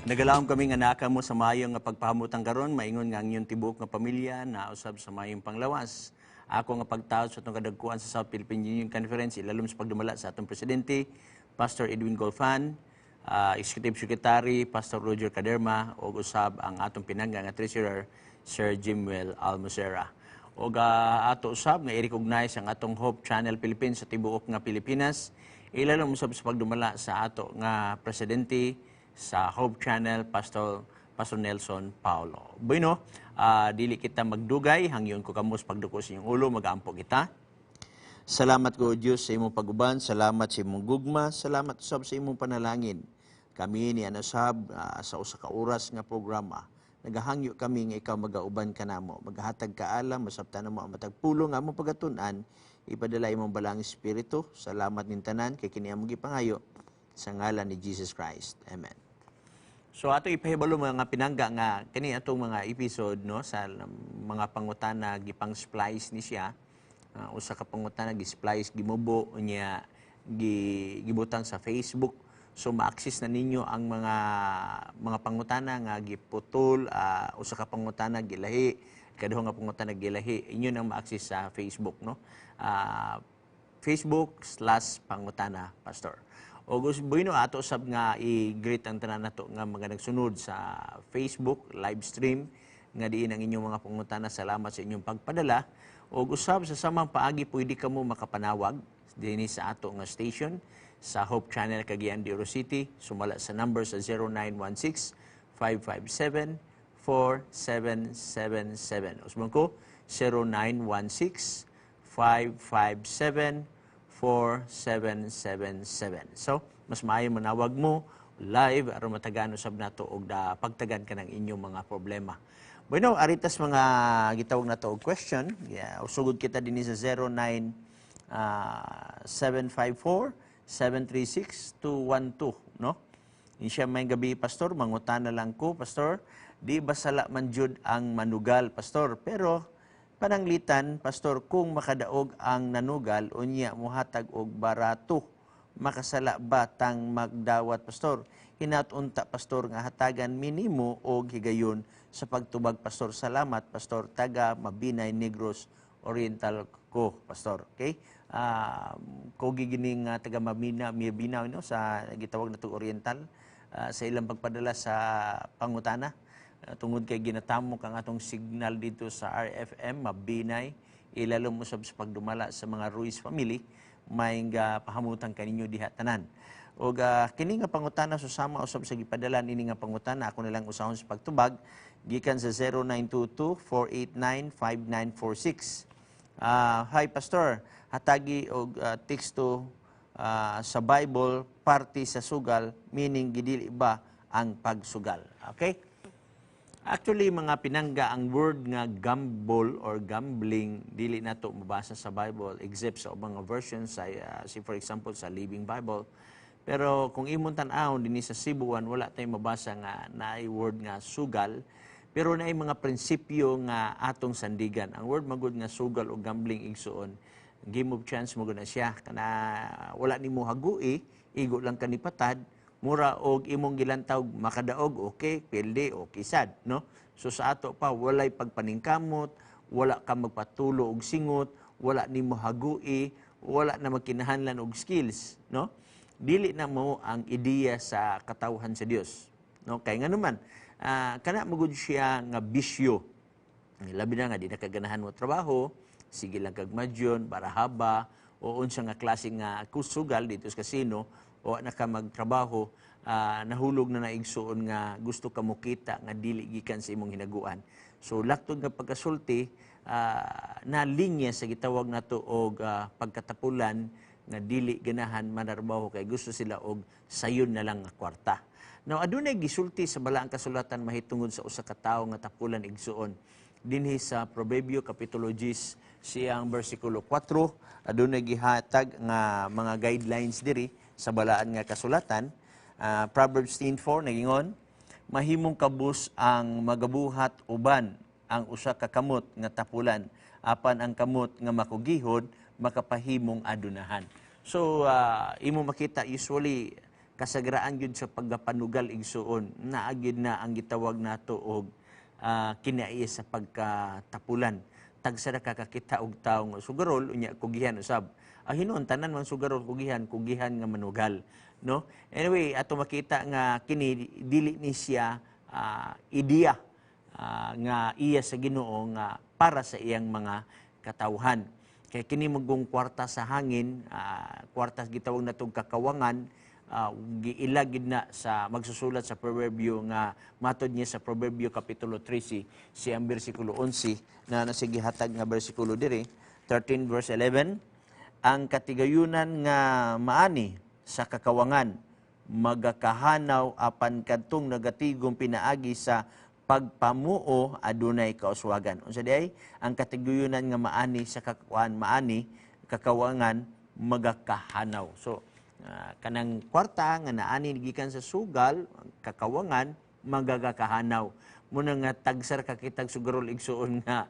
Nagalaom kami nga naa kamo sa maayo nga pagpahamutang karon, maingon nga ang inyong tibuok nga pamilya nausab sa maayong panglawas. Ako nga pagtawad sa atong kadagkuan sa South Philippine Union Conference, ilalom sa pagdumala sa atong presidente, Pastor Edwin Golfan, Executive Secretary Pastor Roger Caderma, ug usab ang atong pinangga nga Treasurer, Sir Jimuel Almocera. Ug ato usab nga i-recognize ang atong Hope Channel Philippines sa tibuok nga Pilipinas, ilalom usab sa pagdumala sa ato nga presidente sa Hope Channel, Pastor Nelson Paulo. Bueno, dili kita magdugay, hangyon ko kamo sa pagduko sa inyong ulo, magaampo kita. Salamat ko, Diyos, sa imong paguban, salamat sa imong gugma, salamat usab sa imong panalangin. Kami ni anasab sa usa ka oras nga programa. Nagahangyo kami nga ikaw magauban kanamo, maghatag kaalam, masabtan mo ang matag pulong nga among pagatun-an, ipadala imong Balaang Espiritu. Salamat ning tanan kay kini among gipangayo sa ngalan ni Jesus Christ. Amen. So ato ipahibalo, mga pinangga, nga kani atong mga episode, no, sa mga pangutana gipang splice ni siya. Usa ka pangutana gi-splice, gimubo niya, gibutang sa Facebook. So ma-access na ninyo ang mga pangutana nga giputol, usa ka pangutana gilahi, kaduha nga pangutana gilahi. Inyo nang ma-access sa Facebook, no? Facebook/PangutanaPastor. O gusto bueno, ato sab nga i-greet ang tanan nato nga mga nagsunod sa Facebook live stream nga diin ang inyong mga pangutana. Salamat sa inyong pagpadala. O usab sa samang paagi, pwede kamo makapanawag dinhi sa ato nga station sa Hope Channel Cagayan de Oro City, sumala sa number sa 0916 557 4777. Usbon ko, 0916 557 4777. So, mas maayo manawag mo live aron matagaan usab nato og da pagtagan ka ng inyong mga problema. Bueno, aritas mga gitawag nato og question. Yeah, usugod kita dinhi sa 09 754 736 212, no? Ini siya, "Maayong gabii, Pastor, mangutana lang ko, Pastor, di ba sala man jud ang manugal, Pastor? Pero pananglitan, Pastor, kung makadaog ang nanugal unya muhatag og barato, makasala ba tang magdawat, Pastor? Hinaot unta, Pastor, nga hatagan minimo og higayon sa pagtubag, Pastor. Salamat, Pastor. Taga Mabinay, Negros Oriental ko, Pastor." Okay? Ko gigining taga Mabina, Mabinaw, no, sa gitawag na Oriental sa ilang pagpadala sa pangutana. Tungod kay ginatamok ang atong signal dito sa RFM Mabinay, ilalom usab sa pagdumala sa mga Ruiz family, may nga pahamutan kaninyo diha tanan. Og kini nga pangutana susama usab sa gipadala nini nga pangutana, ako na lang usahon sa pagtubag, gikan sa 0922 489 5946. "Hi Pastor, hatagi og teksto sa Bible parte sa sugal, meaning gidili ba ang pagsugal?" Okay? Actually, mga pinangga, ang word nga gamble or gambling dili nato mabasa sa Bible except sa ubang nga versions sa si for example sa Living Bible. Pero kung imong tan-awon dinhi sa Cebuan, wala tay mabasa nga naay word nga sugal. Pero naay mga prinsipyo nga atong sandigan. Ang word magud nga sugal o gambling, igsuon, game of chance mo na siya. Kana wala nimo hagui, igo lang kanipatad, mura og imong gilantaw, makadaog, okay, pildi, okay sad, no? So sa ato pa walay pagpaningkamot, wala ka magpatulo og singot, wala nimo hagui, wala na magkinahanglan og skills, no? Dili na mo ang ideya sa katawhan sa Dios, no? Kay nganuman, kana magud siya nga bisyo. Labi na nga di na kaganahan mo trabaho, sige lang kag madyon, barahaba, o unsa nga klase nga kusugal dito sa kasino, o na ka magtrabaho, nahulog na naigsuon nga gusto ka mokita nga dili gikan sa imong hinaguan. So laktod nga pagkasulti, na linya sa gitawag nato og pagkatapulan nga dili ganahan manarbaho kay gusto sila og sayon na lang nga kwarta. Now adunay gisulti sa Balaang Kasulatan mahitungod sa usa ka tawo nga tapulan, igsuon. Dinhi sa Proverbio kapitulo 10 siyang bersikulo 4, adunay gihatag nga mga guidelines diri sa Balaan nga Kasulatan. Proverbs 10:4 nagingon, "Mahimong kabus ang magabuhat uban ang usa ka kamot nga tapulan, apan ang kamot nga makugihon makapahimong adunahan." So imo makita usually Kasagaraan gyud sa pagpanugal, igsuon, naa gyud na ang gitawag nato og kinaiya sa pagkatapulan. Tagsa ra kakakita og tawo nga sugarol, unya kugihan usab. Ang hinuon tanan man sugarol kugihan, kugihan nga manugal, no? Anyway, ato makita nga kini dili ni siya ideya nga iya sa Ginoo nga para sa iyang mga katawhan. Kay kini magong kwarta sa hangin, kwarta gitawag natong kakawangan, giila gid na sa magsusulat sa Proverbio nga matod niya sa Proverbio kapitulo 13 siyang bersikulo 11 na nasigihatag nga bersikulo diri, 13 verse 11: "Ang katigayunan nga maani sa kakawangan magakahanaw, apan kadtong nagatigom pinaagi sa pagpamuo adunay kauswagan." Unsa diay ang katigayunan nga maani sa kakawan, maani kakawangan magakahanaw? So kanang kwarta nga naani gikan sa sugal, kakawangan, magagakahanaw. Muna nga tagsar ka kitag sugarol, igsuon, nga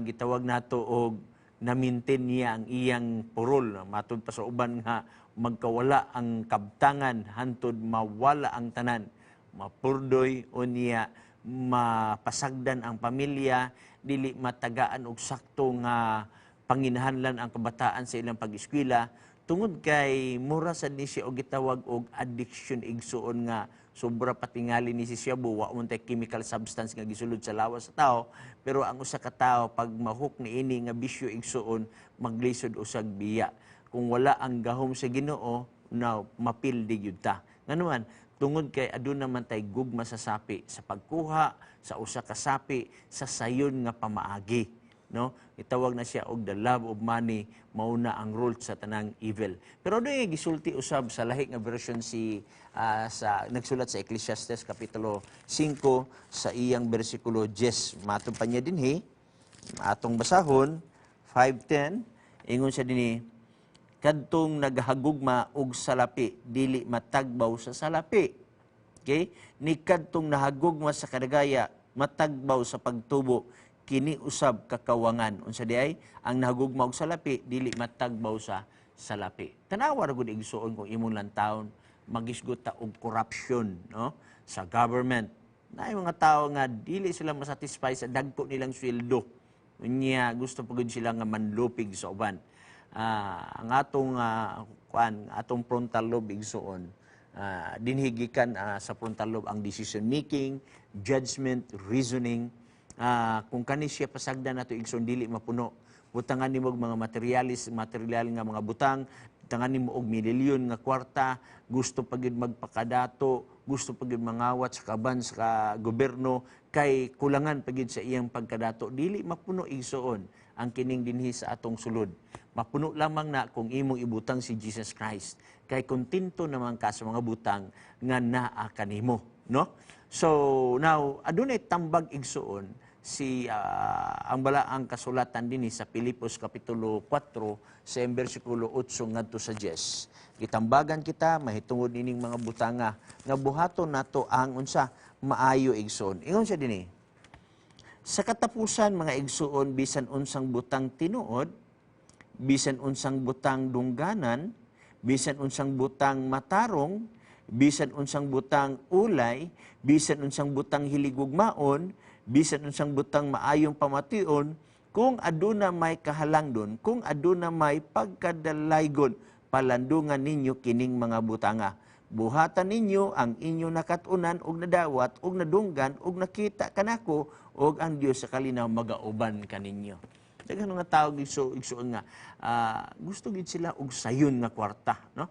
gitawag nato og na-maintain niya ang iyang purol. Matud pa sa uban nga magkawala ang kabtangan hantod mawala ang tanan, mapurdoy unya mapasagdan ang pamilya, dili matagaan og sakto nga panginahanglan ang kabataan sa ilang pag-eskwela, tungod kay mura sad ni siya og gitawag og addiction, igsuon, nga sobra patingali ni si shabu. Wa man tay chemical substance nga gisulod sa lawas sa tao, pero ang usa ka tawo pag ma-hook niini nga bisyo, igsuon, maglisod usag biya. Kung wala ang gahom sa Ginoo na mapildi gyud ta. Nganuman, tungod kay aduna man tay gugma sa sapi, sa pagkuha sa usa ka sapi sa sayon nga pamaagi, no? Itawag na siya og the love of money, mauna ang root sa tanang evil. Pero doon gisulti usab sa lahi nga version si sa nagsulat sa Ecclesiastes kapitulo 5 sa iyang bersikulo 10. Matod pa niya dinhi, atong basahon, 5:10, ingon siya dinhi: "Kadtong naghagugma og salapi dili matagbaw sa salapi." Okay? "Ni kadtong nahagugma sa kadagaya matagbaw sa pagtubo. Kini usab kakawangan." Unsa di ay ang nahagugma og salapi dili matagbaw sa salapi? Tanawa ra gud, igsuon, kung imong lantawon magisgot ta og corruption, no, sa government. Naay mga tao nga dili sila masatisfy sa dagko nilang sweldo. Unya gusto pa gud sila nga manlupig sa uban. Ang atong kuan, atong frontal lobe, igsuon, dinhi gikan sa frontal lobe ang decision making, judgment, reasoning. Kung kani siya pasagdan nato, igsuon, dili mapuno. Butangan nimo og mga materialis, material nga mga butang, butangan nimo og milyon nga kwarta, gusto pa gyud magpakadato, gusto pa gyud mangawat sa kaban sa gobyerno kay kulangan pa gyud sa iyang pagkadato. Dili mapuno, igsuon, ang kining dinhi sa atong sulod. Mapuno lamang na kung imong ibutang si Jesus Christ. Kay kontento naman ka sa mga butang nga naa kanimo, no? So now, adunay tambag, igsuon, si ang balaang kasulatan dinhi sa Pilipos kapitulo 4 sa bersikulo 8 ngadto sa 10. Gitambagan kita mahitungod ining mga butanga nga buhaton nato ang unsa? Maayo, igsuon. Ingon siya dinhi: "Sa katapusan, mga igsuon, bisan unsang butang tinuod, bisan unsang butang dungganan, bisan unsang butang matarong, bisan unsang butang ulay, bisan unsang butang hiligugmaon, bisan unsang butang maayong pamation, kung aduna may kahalangdon, kung aduna may pagkadalaygon, palandungan ninyo kining mga butanga. Buhatan ninyo ang inyo nakat-unan ug nadawat ug nadunggan ug nakita kanako, ug ang Dios sa kalinaw magauban kaninyo." Daghan mga tao, igsuon, nga gusto gid sila og sayon nga kwarta, no?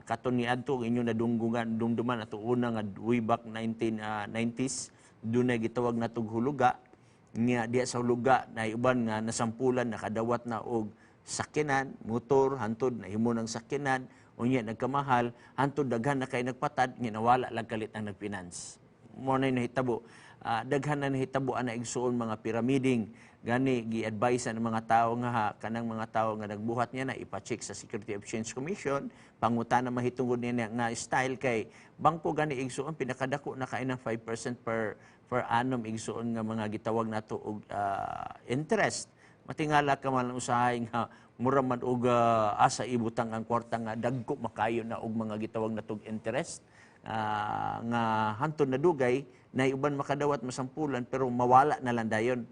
Kato niadto inyo nadunggungan dumduman ato una nga way back 1990s, dunay gitawag na huluga nga diya sa huluga na uban nga nasampulan, nakadawat na og sakyanan, motor, hantod nahimo ng sakyanan, unya nagkamahal hantod daghan na kay nagpatad nga nawala lang kalit ang nagfinance. Mo na nahitabo. Daghan na nahitabo ana, igsuon, mga pyramiding. Gani gi-advise ang mga tao nga ha, kanang mga tao nga nagbuhat niya na ipa-check sa Security Exchange Commission, pangutana mahitungod niya nga style, kay bangko gani, igsuon, pinakadako na kay ng 5% per annum, igsuon, nga mga gitawag nato og interest. Matingala ka man usahay nga mura man og asa ibutang ang kwarta nga dagko makayo na og mga gitawag natog interest nga hantod na dugay na uban makadawat masampulan pero mawala na lang dayon.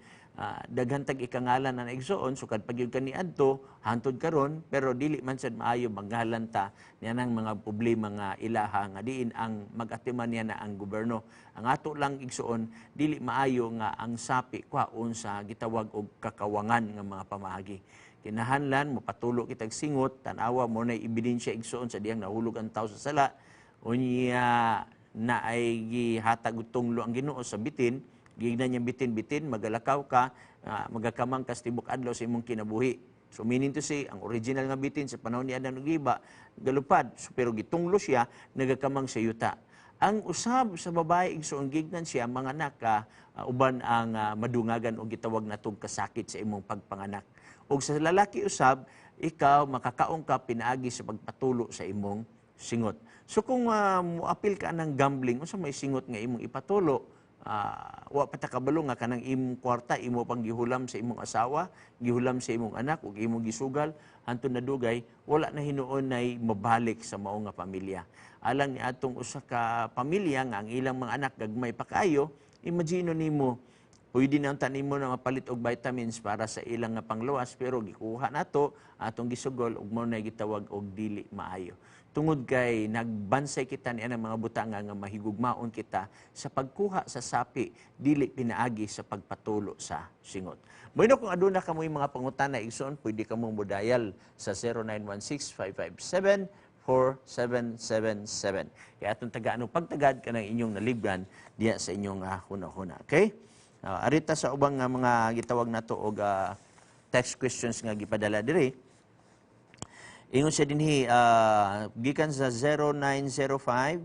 Daghan tag ikangalan na igsoon, sukad pag gyud kaniadto hantod karon, pero dili man sad maayo maghalan ta niya mga problema nga ilaha nga diin ang mag-atiman niya na ang gobyerno. Ang ato lang, igsoon, dili maayo nga ang sapi kwaon sa gitawag og kakawangan nga mga pamaagi. Kinahanglan mopatulo kitag singot. Tan-awa mo na ebidensya, igsoon, sa diyang nahulog ang tao sa sala, unya na ay gihatag og tunglo ang Ginoo sa bitin. Gignan niya bitin-bitin, magalakaw ka, magakamang ka sa tibok adlaw sa imong kinabuhi. So meaning to say, ang original nga bitin sa panahon ni Adan ug Eva, galupad. So, pero gitunglo siya, nagakamang sa yuta. Ang usab sa babae, igsoon, gignan siya, mga ka, uban ang madungagan o gitawag natong kasakit sa imong pagpanganak. Ug sa lalaki usab, ikaw makakaon ka pinaagi sa pagpatulo sa imong singot. So kung moapil ka ng gambling, unsa may singot nga imong ipatulo? Wa pa ta kabalo nga kanang imong kwarta imo pang gihulam sa imong asawa, gihulam sa imong anak ug imong gisugal, hantod na dugay wala na hinuon nay mabalik sa mao nga pamilya. Alang ni atong usa ka pamilya nga ang ilang mga anak gagmay pa kaayo, imagine nimo, pwede na unta nimo na mapalit og vitamins para sa ilang nga pangluwas, pero gikuha nato atong gisugol ug mao na gitawag og dili maayo. Tungod kay nagbansay kita ni anang mga butanga nga mahigugmaon kita sa pagkuha sa sapi dili pinaagi sa pagpatulo sa singot. Bueno, kung aduna kamoy mga pangutana, igsoon, pwede kamo mo-dial sa 0916 557 4777. Kaya atong tagaan og pagtagad kanang inyong nalibgan diya sa inyong huna-huna. Okay? Arita sa ubang nga mga gitawag nato og text questions nga gipadala diri. Ingon siya dinhi, gikan sa 0905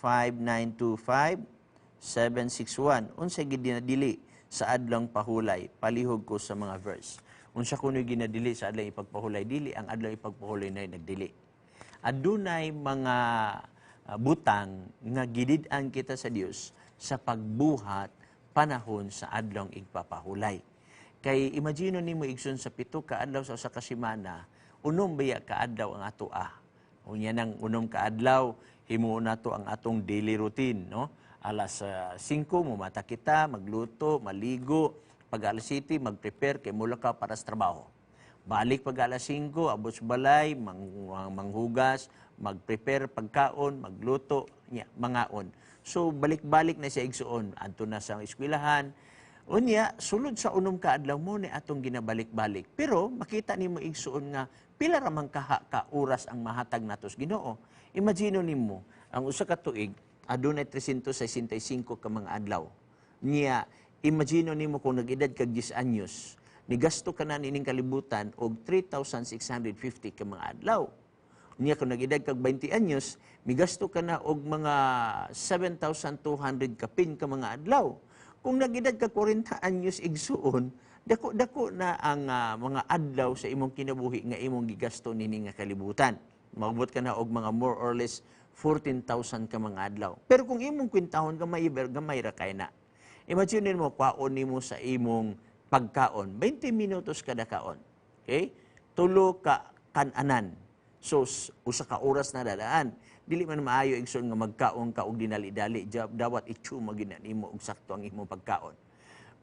5925 761. Unsa ginadili sa Adlong Pahulay? Palihog ko sa mga verse. Unsa kuno ginadili sa Adlong Ipagpahulay? Dili ang Adlong Ipagpahulay na nagdili. Adunay mga butang nga gidid-an kita sa Dios sa pagbuhat panahon sa Adlong Igpapahulay. Kay imagine nimo, igsoon, sa 7 ka adlaw sa usa ka semana, 6 baya ka adlaw ang atoa. Unya nang 6 ka adlaw, himuon nato ang atong daily routine, no? Alas 5 mumata kita, magluto, maligo, pag alas 7 mag-prepare kay mula ka para sa trabaho. Balik pag alas 5, abot sa balay, manghugas, mag-prepare pagkaon, magluto, nya, mangaon. So balik-balik na siya, igsoon, adto na sa eskwelahan. Unya, sulod sa 6 ka adlaw mo ni atong ginabalik-balik. Pero makita nimo, igsoon, nga pila ra man kaha ka oras ang mahatag nato sa Ginoo. Imagine nimo, ang usa ka tuig adunay 365 ka mga adlaw. Niya, imagine nimo kung nag-edad kag 10 anyos, nigasto ka na nining kalibutan og 3,650 ka mga adlaw. Niya kung nag-edad kag 20 anyos, migasto ka na og mga 7,200 kapin ka mga adlaw. Kung nag-edad ka 40 anyos, igsuon, dako-dako na ang mga adlaw sa imong kinabuhi nga imong gigasto nini nga kalibutan. Maabot ka na og mga more or less 14,000 ka mga adlaw. Pero kung imong kwintahon, gamay gamay ra kay na. Imagine mo, kwaon nimo sa imong pagkaon, 20 minutos kada kaon. Okay? 3 ka kananan. So, usa ka oras na dadaan. Dili man maayo, igsoon, nga magkaon ka og dinali-dali. Dawat itsuma gyud na nimo og sakto ang imong pagkaon.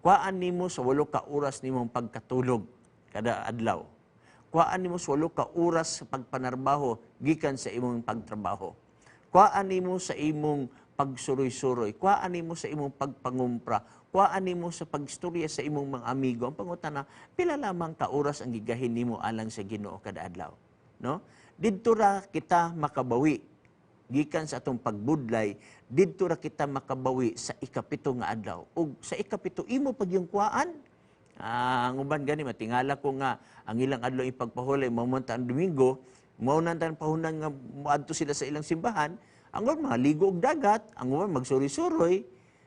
Kuhaan nimo sa 8 ka oras nimong pagkatulog kada adlaw. Kuhaan nimo sa 8 ka oras sa pagpanarbaho gikan sa imong pagtrabaho. Kuhaan nimo sa imong pagsuroy-suroy. Kuhaan nimo sa imong pagpangumpra. Kuhaan nimo sa pagstorya sa imong mga amigo. Ang pangutana, pila lamang ka oras ang gigahin nimo alang sa Ginoo kada adlaw? No? Didto ra kita makabawi gikan sa atong pagbudlay, didto ra kita makabawi sa 7 nga adlaw. Ug sa 7 imo pag yung kuhaan. Ang uban gani matingala ko nga ang ilang adlaw ipagpahulay mao man ang Domingo, mao na tan pahunan nga moadto sila sa ilang simbahan, ang uban mga ligo og dagat, ang uban magsuroy-suroy.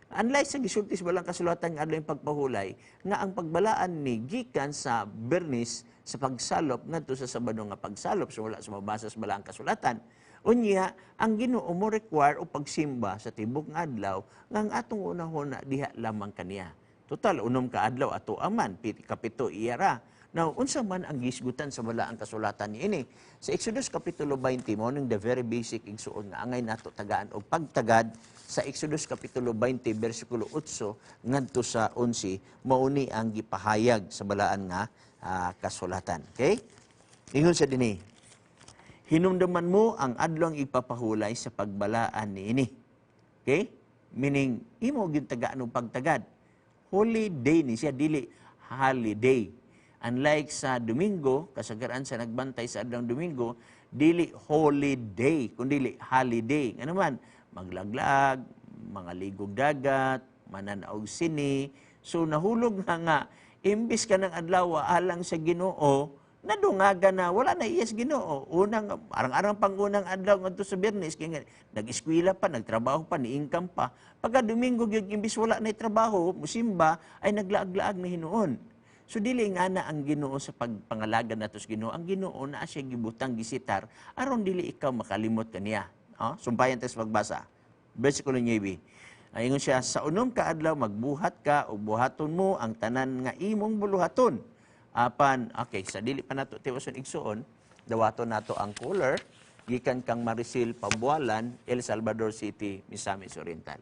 Unlike sa gisulti sa Balaang Kasulatan nga adlaw pagpahulay, nga ang pagbalaan ni gikan sa Bernis sa pagsalop ngadto sa Sabado nga pagsalop, so wala sa mabasa sa Balaang Kasulatan. Unya, ang Ginoo mo require og pagsimba sa tibok nga adlaw nga ang atong unahuna diha lamang kaniya. Total 6 ka adlaw ato aman, kapito iya ra. Now, unsa man ang gisgutan sa balaang kasulatan niini? Sa Exodus kapitulo 20, mao ning the very basic, igsuon, nga angay nato tagaan og pagtagad sa Exodus kapitulo 20 bersikulo 8 ngadto sa 11, mao ni ang gipahayag sa balaan nga kasulatan. Okay? Ingon sa dinhi, "Hinumduman mo ang adlong ipapahulay sa pagbalaan niini." Okay? Meaning, imo gyud tagaan og pagtagad. Holy day ni siya, dili holiday. Unlike sa Domingo, kasagaran sa nagbantay sa adlong Domingo, dili holy day, kundi holiday. Ngano man, maglaglag, mga ligog dagat, mananaog sini. So nahulog na nga, imbis ka ng adlaw alang sa Ginoo, nadungagan na wala na iyas Ginoo. Unang arang-arang pang unang adlaw ngadto sa Biyernes kay nga nag-eskwela pa, nagtrabaho pa, ni-income pa. Pagka Domingo gyud, imbis wala na trabaho, musimba ay naglaag-laag na hinuon. So dili nga na ang Ginoo sa pagpangalaga nato sa Ginoo. Ang Ginoo naa siya gibutang, gisitar aron dili ikaw makalimot kaniya. Oh, sumpayan ta sa pagbasa. Versikulo 9. Ingon siya, "Sa 6 ka adlaw magbuhat ka o buhaton mo ang tanan nga imong buluhaton." Apan, okay, sa dili pa nato tiwason, igsuon, dawaton nato ang caller gikan kang Maricel Pabualan, El Salvador City, Misamis Oriental.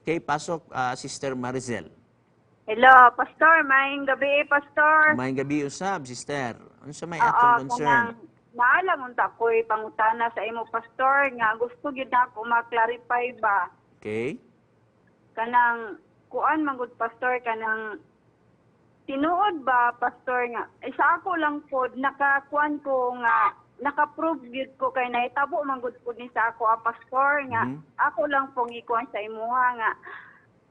Okay, pasok, Sister Maricel. Hello, Pastor. Maayong gabi, Pastor. Maayong gabi usab, Sister. Unsa may Oo, atong concern? Kanang naa lang unta ko'y pangutana sa imo, Pastor, nga gusto gyud nako ma-clarify ba. Kanang kuan man gud, Pastor, kanang tinuod ba, Pastor, nga eh, sa ako lang pod nakakuan ko nga naka-prove gyud ko kay nahitabo man gud pud ni sa ako, Pastor, nga ako lang pong ikuan sa imuha nga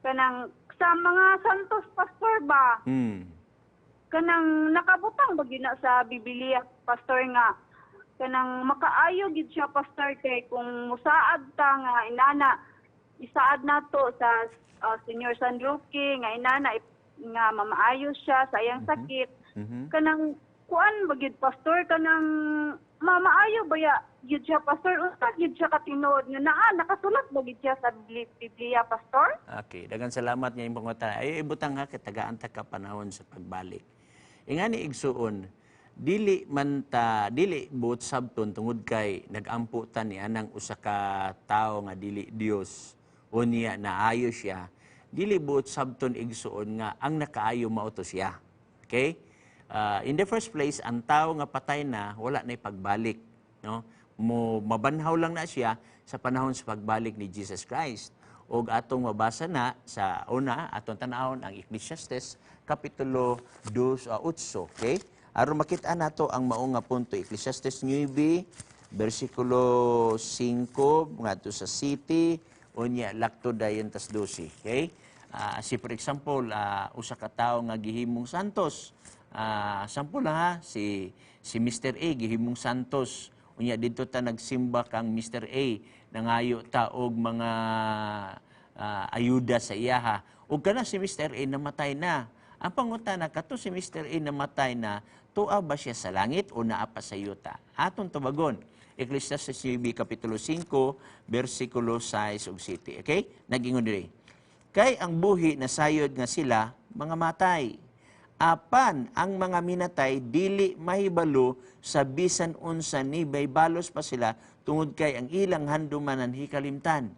kanang sa mga santos, Pastor, ba, kanang nakabutang ba gyud na sa Biblia, Pastor, nga kanang makaayo gyud siya, Pastor, kay kung musaad ta nga inana isaad nato sa Senior San Roque nga inana nga mamaayo siya sa iyang sakit, kanang kuan ba gyud, Pastor, kanang mamaayo ba ya gyud siya, Pastor? Unsa gyud siya katinuod nga naa nakasulat ba gyud siya sa Biblia, Pastor? Okay, daghang salamat nga imong pangutana. Ay ibutang ha kay tagaan ta ka panahon sa pagbalik. Ingani, igsuon, dili man ta dili buot sabton tungod kay nagampo ta ni anang usa ka tawo nga dili Dios unya naayo siya, dili buot sabton, igsuon, nga ang nakaayo mao to siya. Okay? In the first place, ang tao nga patay na, wala na pagbalik, no? Mo mabanhaw lang na siya sa panahon sa pagbalik ni Jesus Christ. Og atong mabasa na sa una, atong tanawon ang Ecclesiastes kapitulo 2 a 8, okay? Aron makita nato ang mao nga punto, Ecclesiastes 9 bersikulo 5 ngadto sa 7, unya lakto dayon tas 12, okay? Si for example, usa ka tawo nga gihimong santos. Sample lang ha, si si Mr. A gihimong santos. Unya didto ta nagsimba kang Mr. A, nangayo ta og mga ayuda sa iyaha. Ug kana si Mr. A namatay na. Ang pangutana, kato si Mr. A namatay na, tuwa ba siya sa langit o naa pa sa yuta? Atong tubagon. Ecclesiastes 9, Kapitulo 5, versikulo 6 ug 7. Okay? Nagingon diri, "Kay ang buhi nasayod nga sila mga matay. Apan ang mga minatay dili mahibalo sa bisan unsa, ni balos pa sila tungod kay ang ilang handumanan hikalimtan."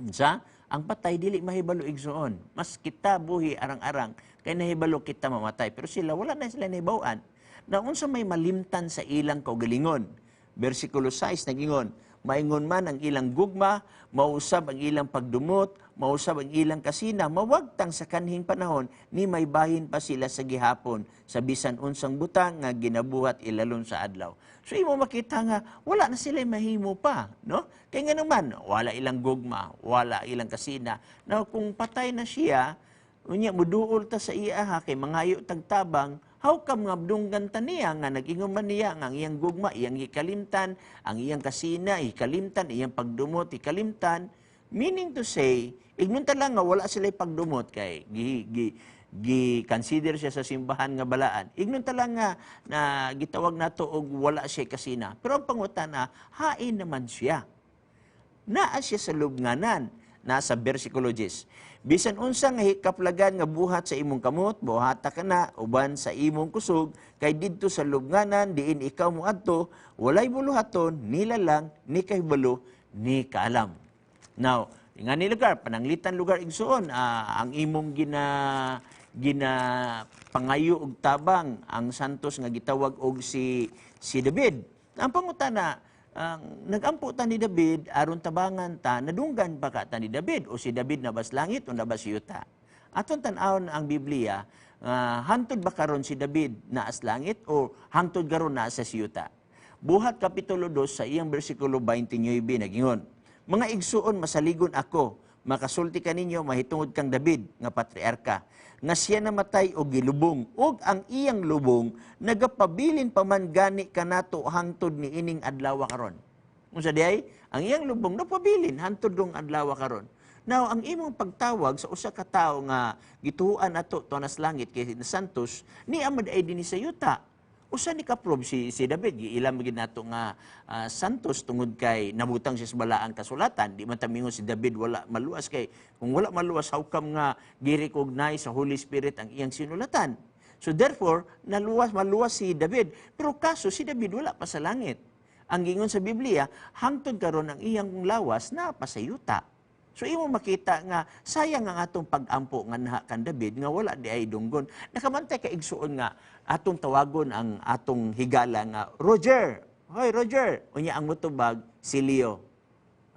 Unsa? Ang patay dili mahibalo, igsuon. Mas kita buhi arang-arang kay nahibalo kita mamatay. Pero sila, wala na sila nahibaw-an. Na unsa may malimtan sa ilang kaugalingon. Versikulo 6 nagingon, "Maingon man ang ilang gugma, mausab ang ilang pagdumot, mausab ang ilang kasina, mawagtang sa kanhing panahon, ni may bahin pa sila sa gihapon, sa bisan unsang butang nga ginabuhat ilalon sa adlaw." So imo makita nga, wala na sila mahimo pa, no? Kaya nga naman, wala ilang gugma, wala ilang kasina. Now, kung patay na siya, unya muduol ta sa iya ha, kay mangayo tagtabang, how come nga dunggan ta niya nga nag-ingon man niya nga ang iyang gugma, iyang hikalimtan, ang iyang kasina, hikalimtan, iyang pagdumot, hikalimtan? Meaning to say, ignon ta lang nga wala sila pagdumot kay gi, gi, gi consider siya sa simbahan nga balaan. Ignon ta lang nga na gitawag nato og wala siya kasina. Pero ang pangutana, hain naman siya? Naa siya sa lubnganan. Nasa versikulo 10. Bisan unsa nga kaplagan nga buhat sa imong kamot, buhata ka na uban sa imong kusog, kay didto sa lubnganan diin ikaw moadto, walay buluhaton, nilalang, ni kahibalo, ni kaalam. Now, nga ni lugar, pananglitan lugar igsuon, ang imong gina gina pangayo og tabang ang santos nga gitawag og si David. Ang pangutana, ang nagampo ta ni David aron tabangan ta, nadunggan pa ka ta ni David o si David na bas langit o nabas yuta? Aton tan-awon ang Biblia, hantod ba karon si David naa sa langit o hangtod karon naa sa siyuta? Buhat Kapitulo 2 sa iyang bersikulo 29 nagingon, "Mga igsuon, masaligon ako, makasulti kaninyo mahitungod kang David nga patriarka, nga siya namatay og gilubong, ug ang iyang lubong nagapabilin pa man gani kanato hangtod niining adlaw karon." Unsa diay? Ang iyang lubong napabilin hangtod dong adlaw karon. Now, ang imong pagtawag sa usa ka tawo nga gituohan ato tuanas langit kay Santos, ni amad ay dinhi sa yuta. Usa ni ka-prove si David, giila man gid nato nga santos tungod kay nabutang siya sa balaang kasulatan. Di man ta mingon si David wala maluwas, kay kung wala maluwas, how come nga gi-recognize sa Holy Spirit ang iyang sinulatan? So therefore, naluwas, maluwas si David. Pero kaso si David wala pa sa langit. Ang gingon sa Biblia, hangtod karon ang iyang lawas na pa sa yuta. So imo makita nga sayang ang atong pag-ampo nga naha kan David nga wala di ay dunggon. Nakamantay ka igsuon nga atong tawagon ang atong higala nga Roger. "Hoy Roger," unya ang mutubag si Leo.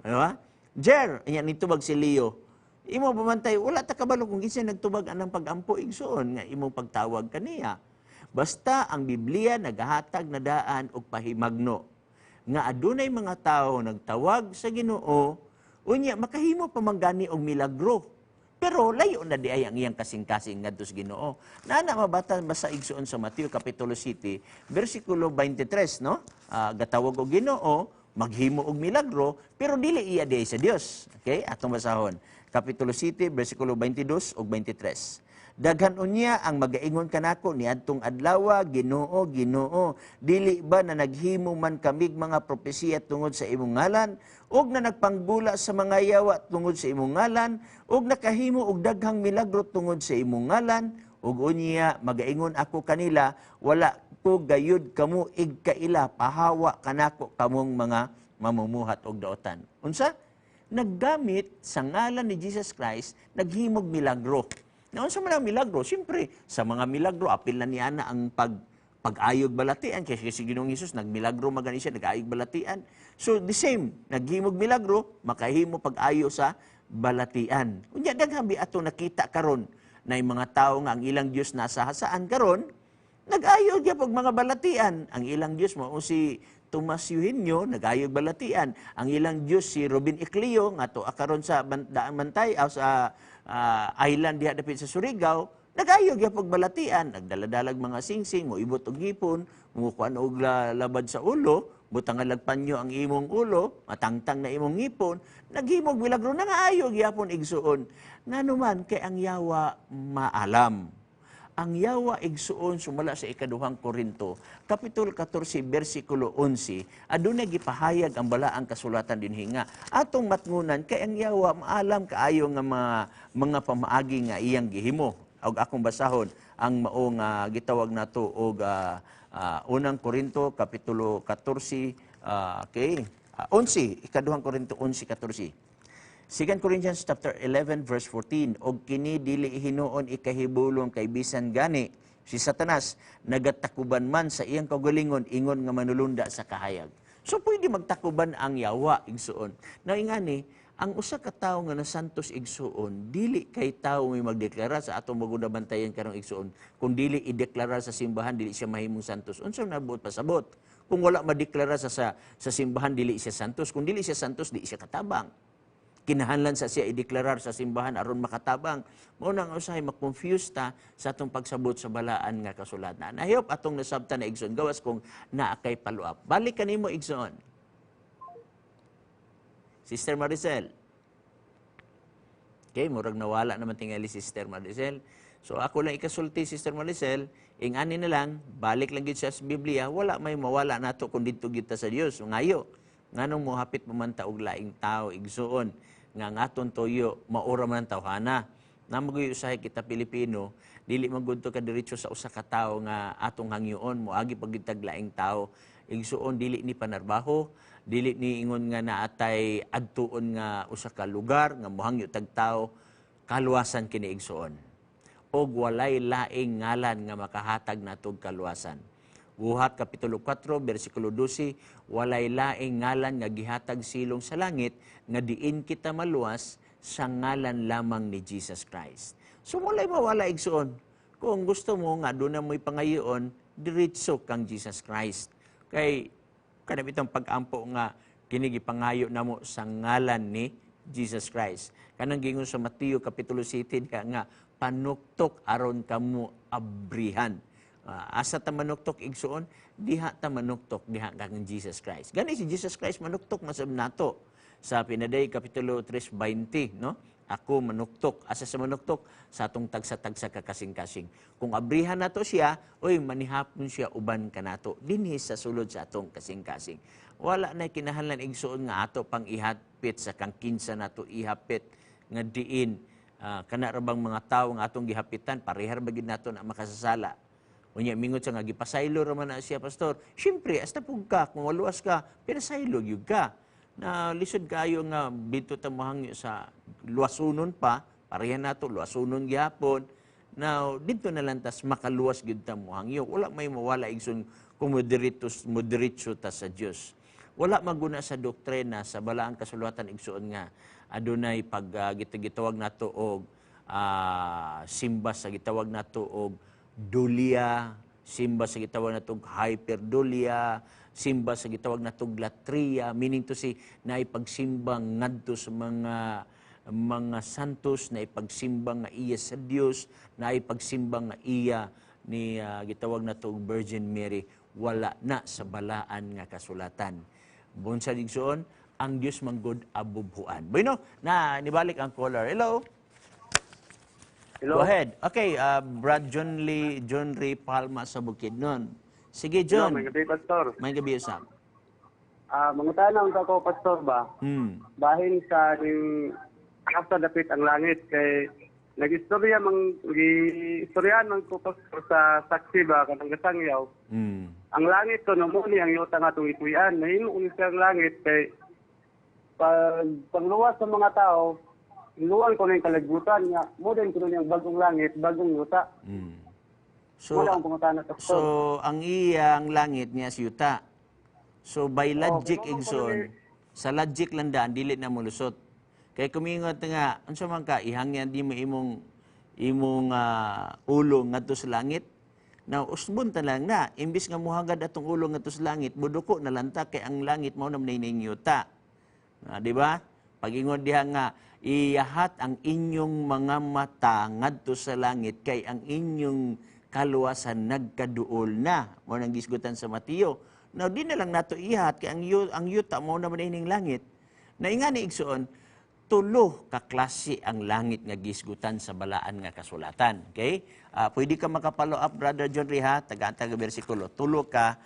Ano ba? "Jer," unya nitubag si Leo. Imo bamantay wala ta kabalo kung kinsa nagtubag anang pag-ampo, igsuon, nga imong pagtawag kaniya. Basta ang Biblia nagahatag na daan og pahimagno nga adunay mga tawo nagtawag sa Ginoo, unya makahimo pa man gani og milagro. Pero layo na di ay ang iyang kasing-kasing ngadto sa Ginoo. Nana mabata basta igsuon sa Mateo kapitulo 7 bersikulo 23, no? Gatawag og Ginoo, maghimo og milagro, pero dili iya di ay sa Dios. Okay? Atong basahon. Kapitulo 7 bersikulo 22 ug 23. Daghan unya ang magaingon kanako niadtong adlaw, "Ginoo, Ginoo, dili ba na naghimo man kamig mga propesiya tungod sa imong ngalan, ug na nagpanggula sa mga yawa tungod sa imong ngalan, ug nakahimo og daghang milagro tungod sa imong ngalan?" Ug unya magaingon ako kanila, "Wala ko gayud kamo igkaila, pahawa kanako kamong mga mamumuhat og daotan." Unsa? Naggamit sa ngalan ni Jesus Christ, naghimog milagro. Na unsa man ang milagro? Siyempre, sa mga milagro, apil na niya na ang pag-ayog balatian. Kasi si Ginoong Hesus, nagmilagro magani siya, nag-ayog balatian. So, the same, naghimog milagro, makahimo pag-ayo sa balatian. Unya, daghan bi ato nakita karon na yung mga tao nga ang ilang Diyos nasa hasaan karon, nag-ayo gyapon mga balatian. Ang ilang Diyos mao si Tomas Eugenio, nag-ayog balatian. Ang ilang Diyos si Robin Ecleo, nga to karon sa daang Bantay, o sa island diha dapit sa Surigao, nag-ayo gyapon balatian. Nagdaladalag mga singsing, moibot og ngipon, mukuan og labad sa ulo, butang panyo ang imong ulo, matangtang na imong ngipon, naghimog milagro, nangaayo gyapon, igsuon. Ngano man kay ang yawa maalam. Ang yawa, igsuon, sumala sa ikaduhang Korinto, Kapitulo 14, versikulo 11, adunay gipahayag ang balaang kasulatan dinhi nga atong matngunan kay ang yawa maalam kaayo nga mga pamaagi nga iyang gihimo. Og akong basahon ang mao nga gitawag nato og unang Korinto kapitulo 14, okay, 11, ikaduhang Korinto 11:14. 2 Corinthians chapter 11 verse 14, "Og kini dili hinuon ikahibulong, kay bisan gani si Satanas nagatakuban man sa iyang kaugalingon ingon nga manulunda sa kahayag." So pwede magtakuban ang yawa, igsuon. Now ingani, ang usa ka tawo nga nasantos, igsuon, dili kay tawo may magdeklara sa atong bagong bantayan karong, igsuon. Kung dili ideklara sa simbahan, dili siya mahimong santos. Unsa nabuot pasabot? Kung wala madeklara sa simbahan, dili siya santos. Kung dili siya santos, di siya katabang. Kinahanglan sa siya ideklarar sa simbahan aron makatabang. Mao nang usahay ma-confuse ta sa atong pagsabot sa balaan nga kasulatan. I hope atong nasabtan na, igsoon, gawas kung naa kay follow up. Balik kanimo, igsoon. Sister Maricel. Okay, murag nawala naman tingali si Sister Maricel. So ako lang ikasulti, Sister Maricel, ing-ani na lang, balik lang gid siya sa Biblia, wala may mawala nato kung didto gid ta sa Dios. Ngayo, nganong mohapit pa man ta og laing tao, igsuon? Nga ang aton tuyo maura man ang tawhana. Namagoy usahay kita Pilipino, dili man gud to ka diretso sa usa ka tawo nga atong hangyoon, moagi pag gid laing tawo. Igsuon, dili ni panarbaho, dili ni ingon nga naatay adtuon nga usa ka lugar nga mohangyo tag tawo. Kaluwasan kini, igsuon. Og walay laing ngalan nga makahatag natog kaluwasan. Buhat Kapitulo 4, versikulo 12, walay laing ngalan nga gihatag silong sa langit nga diin kita maluwas sa ngalan lamang ni Jesus Christ. So walay mawala, igsuon. Kung gusto mo nga doon na mo'y pangayoon, diretso kang Jesus Christ. Kay kanang itong pag-ampo nga kini gipangayo namo sa ngalan ni Jesus Christ. Kanang gingon sa Mateo Kapitulo 7 diha nga panuktok aron kamo abrihan. Asa ta manuktok, igsuon? Diha ta manuktok diha kang Jesus Christ. Gani si Jesus Christ manuktok masab nato sa Pinaday Kapitulo 3:20, no? Ako manuktok. Asa sa manuktok? Sa atong tagsa-tagsa ka kasing-kasing. Kung abrihan nato siya, oy, manihapon siya uban kanato dinhi sa sulod sa atong kasing-kasing. Wala na kinahanglan, igsuon, nga ato pang ihapit sa kang kinsa nato ihapit nga diin kana ra bang mga tawo nga atong gihapitan, parehar ba gid nato na makasasala. Unya mingon sa nga gipasaylo ra man na siya, pastor. Syempre, hasta pug ka kung maluwas ka, pinasaylo gyud ka. Na lisod kayo nga dito ta mohangyo sa luwasunon pa, pareha nato luwasunon gihapon. Now, dito na lang tas makaluwas gyud ta mohangyo. Wala may mawala, igsoon, kung moderitso ta sa Dios. Wala maguna sa doktrina sa balaang kasulatan, igsuon, nga adunay pag gitawag nato og simba sa gitawag nato og dulia, simba sa gitawag nato og hyperdulia, simba sa gitawag nato og latria, meaning to say na ipagsimba ngadto sa mga santos, na ipagsimba nga iya sa Dios, na ipagsimba nga iya ni gitawag nato og Virgin Mary. Wala na sa balaan nga kasulatan. Bunsa, igsuon, ang Dios manggod abubhuan. Bueno, na nibalik ang caller. Hello. Hello. Go ahead. Okay, Brad John Lee, John Ray Palma sa Bukidnon. Sige, Hello, John. may gabi, Pastor. May gabi usab. Mangutana unta ko, Pastor, ba? Bahin sa ning asa dapit ang langit kay nagistorya mang giistoryahan man ko, Pastor, sa saksi ba kanang gasangyaw. Ang langit to no mo ni ang yuta nga atong ituyan. Nahimo ko siya ang langit kay pag pagluwas sa mga tao, luwan ko na yung kalibutan nga mo din kuno niyang bagong langit, bagong yuta. So, Wala akong pangutana, Pastor. So ang iyang langit niya sa yuta. So by logic, kung igsoon, sa logic lang daan dili na molusot. Kay kumingot nga, unsa man ka ihangyan di mo imong imong ulo ngadto sa langit? Now, usbon ta lang na, imbis nga muhagad atong ulo ngadto sa langit, buduko na lang ta kay ang langit mao na man ning yuta. Di ba? Pag-ingon diha nga iyahat ang inyong mga mata ngadto sa langit kay ang inyong kaluwasan nagkaduol na. Mo nang gisgutan sa Mateo. Now, di na lang nato ihat kay ang yuta mo naman ining langit. Na ingani, igsuon, tulo ka klase ang langit nga gisgutan sa balaan nga kasulatan. Okay? Pwede ka makapollow up, Brother John Riha, taga-taga bersikulo. Tulo ka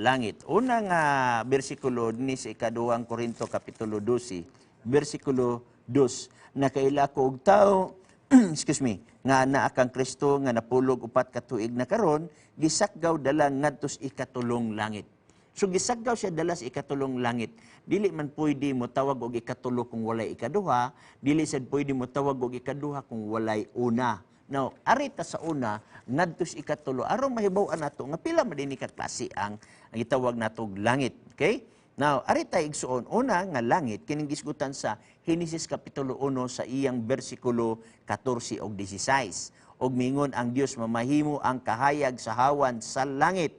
langit. Una nga bersikulo ni sa ikaduhang Korinto Kapitulo 12, bersikulo 2. Nakaila ko og tao, excuse me, nga naa kang Kristo nga napulog 4 ka tuig na karon, gisakgaw dala ngadto sa ikatulong langit. So gisaggaw siya dala sa ikatulong langit. Dili man pwede mo tawag og ikatulo kung walay ikaduha, dili sad pwede mo tawag og ikaduha kung walay una. Now, ari ta sa una ngadto sa ikatulo aron mahibaw-an nato nga pila man dinhi ka klase ang gitawag nato og langit. Okay? Now, ari ta, igsuon, una nga langit kining gisgutan sa Henesis Kapitulo 1 sa iyang bersikulo 14 ug 16. Og mingon ang Dios, mamahimo ang kahayag sa hawan sa langit